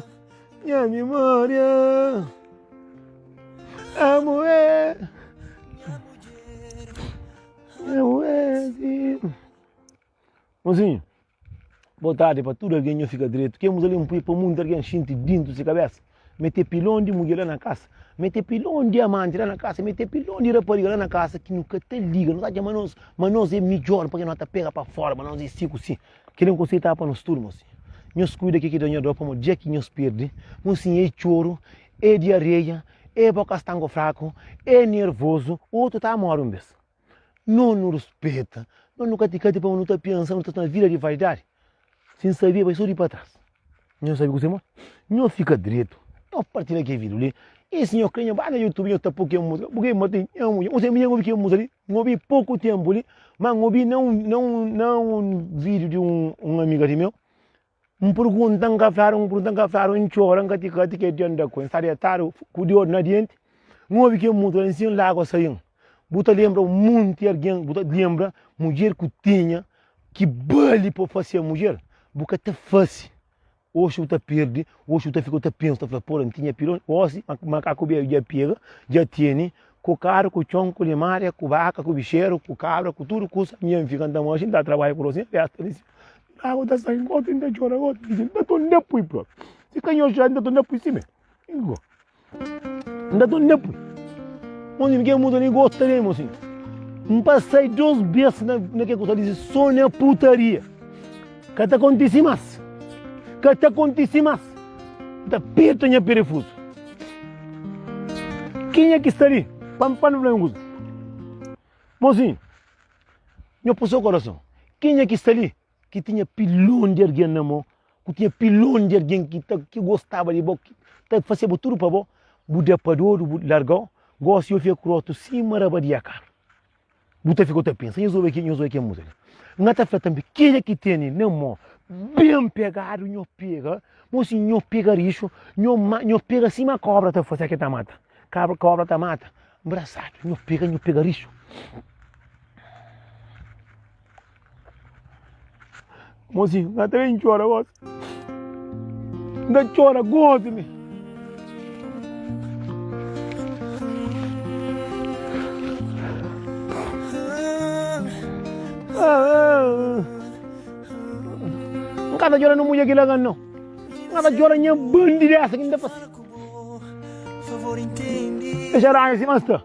Nha mimória Amo é Amo é Mozinho, boa tarde pa tudo alguém, nho fica direito. Ke muza li um pui pa muito alguém xinti dintu si cabeça. Mete pilon di mulher lá na casa, mete pilon di amante lá na casa, mete pilon di rapariga lá na casa que nu ka ta liga, nu ta atxa ma nos, ma nos é midjor porque no ta pega pa fora, ma nos é si ku si. Kel-li N konsigi ta pa nos tudu, mosinhu. Nhos kuida ke ki da nhos dor, pamodi dia ki nhos perde, mosinhu, é txoru, é diareia, é boka stangu fraku, é nervozu, otu ta móre un bes. No nu ruspeta, no nu katikati pamodi nu ta pensa nu ta sta na vida di vaidadi. Si N sabia, bai so di pa tras. Nhos sabe kuzê mo? Nhos fika dretu, nhos partilha kel vídiu li. I si nhos kre, nhos bai na YouTube, nhos ta poi kel múzika. Purkê ma ten nha mudjer. N mi nha obi kel múzika li, N obi poku ténpu li, má N obi na un na un na un vídiu di un un amiga di meu. N pergunta, N ka fladu, N pergunta, N ka fladu, N txora, N ka ti kati kel dia N da ku el. N sta detadu ku dor na dienti, N obi kel múzika li, N sinti lágua sai-m. Bu ta lenbra un monti algen, bu ta lenbra mudjer ku tinha ki bali pa fase mudjer, bu ka ta fase. Oxi bu ta perde, oxi bu ta fika bu ta pensa, bu ta fla, pora, N tinha pilon, gosi makaku bedju dja pega, dja tene, ku karu, ku txon, ku limaria, ku baka, ku bixeru, ku kabra, ku tudu kusa, mi N fika N ta manxi, N ta trabadja ku rosinha, festa li si. Agu ta sai, gosi N ta txora gosi, N ta torna pui propi. Si ka nho txora, N ta torna pui sime. N ta torna pui. Mozinho, ke muda ni gosta de mozinho. N pasai dos bes na, na ke kusa disi so na putaria. Ka ta kontisi mas. Ka ta kontisi mas. N ta perta nha perefuzu. Kenha ki sta li? Pa, pa N fla un kusa. Mozinho, nho pui so korason. Kenha ki sta li? Ki tinha pilon di algen na mô, ku tinha pilon di algen ki ta ki gostaba di bo, ki ta faseba tudu pa bo, bu da pa dodu, bu larga-u, gosi yo fika ku rostu sima rabadia karu. Bu ta fika ta pensa, nhos obi nhos obi ke múzika li. N ta fla tanbe, kenha ki tene na mô ben pegadu, nho pega, mo si nho pega rixu, nho ma nho pega sima kobra ta fase, ke ta mata, kabra kobra ta mata, nbrasadu, nho pega, nho pega rixu. Mozinho, N ta ben txora gosi. N ta txora gosi mi. N ka ta txora na mudjer ki larga-m nau. N ka ta txora nha bandidesa ki N ta fase. Dexa ranhu sima sta.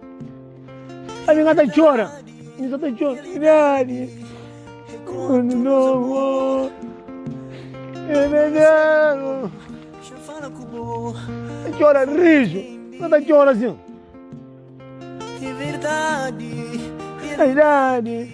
Ami N ka ta txora. Mi sa ta txora. Idadi. Ta txora riju. N ta txora sin. Idadi. Realidadi.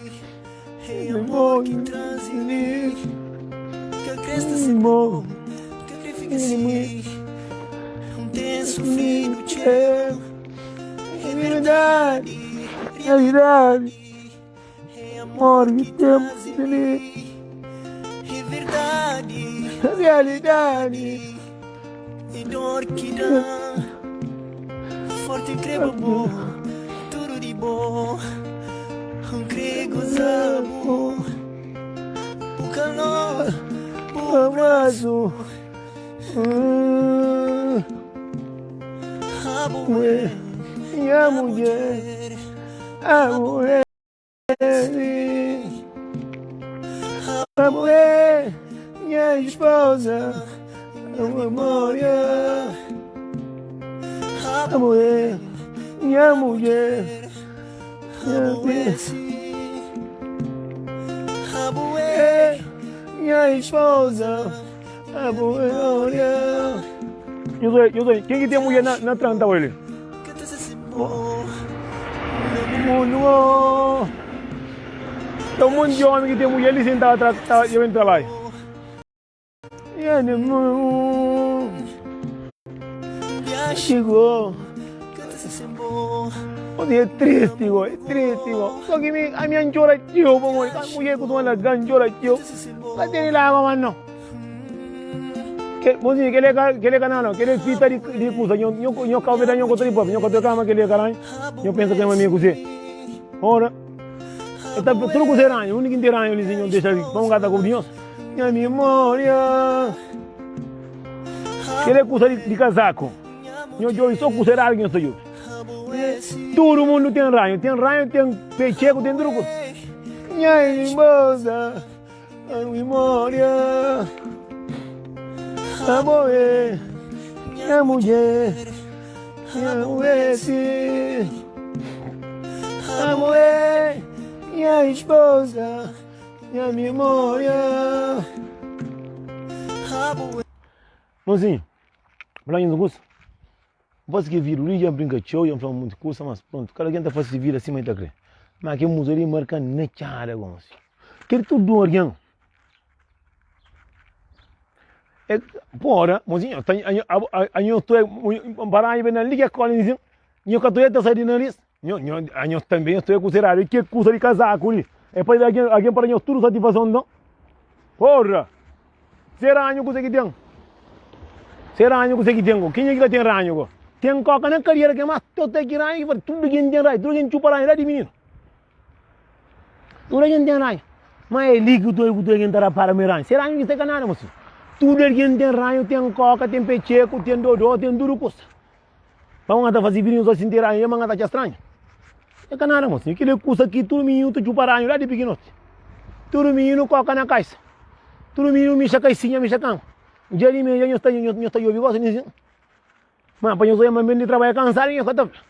Nha mudjer, abo é. Abo é nha esposa, nha memória. Abo é nha mudjer, nha vida. Abo é nha esposa, abo é memória. Ken ki ten mudjer na tranta oi li? Mundu Tem um monte de homem que tem mulher ali sentada atrás, tá, eu entro trabalho. Chegou. É triste, go, é triste, go. Só que mi, a minha chora tio, bom, a mulher que toma lá, chora tio. Não tem lá, mas não. Mozinho, kel é ka, kel é ka nada, kel é fita di, di kusa. Nho, nho, nho ka obi da nho konta di propi. Nho ka toka ma kel é karanha. Nho pensa ke ma mi é kuzê. Ora, e ta tudu kusa é ranhu. Undi ki N ten ranhu li si nho dexa pa un gata ku di nhos? Nha mimória. Kel é kusa di, di kazaku. Nho djobi so kusa eradu ki nho sta djobi. Tudu mundu ten ranhu. Ten ranhu, ten petxeku, ten tudu kusa. Nha mimosa. A memória Abo é nha mudjer Nha mulher sim Abo é nha esposa Nha memória Mozinho, fala nhos un kusa N fase ki vida li dja N brinka txeu dja N fla monti kusa mas prontu kada algen ta fase se vida sima el ta kre ma kel muza li marka-m na txada gosi kel tudu algen e pora mozinhu anho paranhu ben li ke kola nsin nho ka ta oia ta sai di naris nho nho anho tanbe nho ta oia kusa eradu ke kusa di kazaku li e pa algen algen para nho tudu satifason nton porra. Se ranhu kuze ki ten? Se ranhu kuze ki ten go? Kenha ki ka ten ranhu go? Ten koka na kadiera ke mas tota ki ranhu ki fala tudu gen ten ranhu, tudu gen txupa ranhu la di mininu. Tudu gen ten ranhu. Ma é li ki tudu tudu gen ta rapara ma é ranhu. Se ranhu ki sta ka nada mosinhu. Tudu algen ten ranhu, ten koka, ten petxeku, ten dodó, ten tudu kusa. Pa un ta fase virinhu so sinti ranhu, ma ta atxa stranhu. É ka nada mosinhu. Kila é kusa ki tudu mininu ta txupa ranhu la di pikinoti. Tudu mininu koka na kaisa. Tudu mininu mixa kaisinha, mixa kama. Dja di mi dja nhos ta nhos ta djobi gosi ninsin. Ma pa nhos oia ma ben di trabadja kansadu nhos ka ta fla.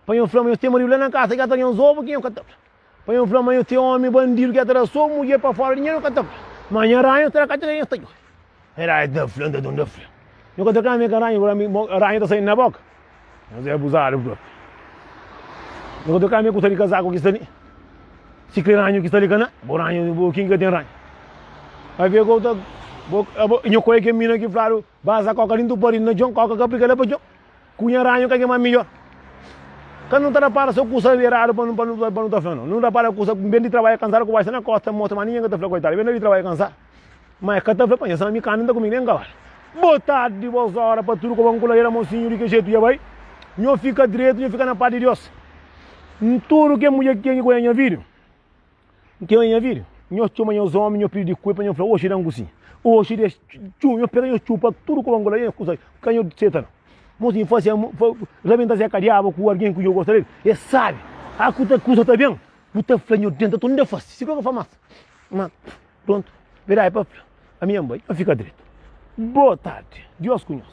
Pa nhos fla ma nhos ten maridu la na kasa ki ka ta nhos obu ki nhos ka ta fla. Pa nhos fla ma nhos ten omi bandidu ki ka ta da so mudjer pa fora dinheru nhos ka ta fla. Ma nha ranhu ta da katxa nhos ta djobi. Era ta fla nta ta fla. Nhos ka ta kla mi ka ranhu ranhu ta sai na boka. Nhos é abuzadu propi. Nhos ka ta kla mi kusa di kazaku ki sta li. Si kre ranhu ki sta li ka na. Bo ranhu bo kin ki ka ten ranhu. Pabia ku ta bo abo nho koi ke mina ki fladu baza koka dintu pari na djon koka ka aplika la pa djon. Ku nha ranhu ka ke ma midjor. Ka nu ta rapara so kusa eradu pa nu pa nu pa nu ta fla no. Nu rapara kusa ben di trabadja kansadu ku baxa na kosta mostra ma ninguém ka ta fla koitadu ben di trabadja kansadu. Ma e ka ta fla pa nha sama mi kanda N ta kume nen kabalu. Bo tardi bos ora pa tudu koba N kula era mosinhu di ke jetu dja bai. Nho fika dretu nho fika na pas di Dios. N tudu ke mudjer ki ten ki konha nha vidu N ten nha vidu nho txoma nhos omi nho pidi dikuipa nho fla oxi dan kusinha oxi des txu nho pega nho txupa tudu koba N kula nha kusa ka nho seta no. Mosinhu fasi rabenta se kadiabu ku algin ku nho gosta del e sabi a ku kusa ta ben bu ta fla nho denta tudu nda fasi si ka fla mas ma. Prontu, verdadi pa fla. Ami N bai, N fika dretu. Boa tardi, Dios ku nhos.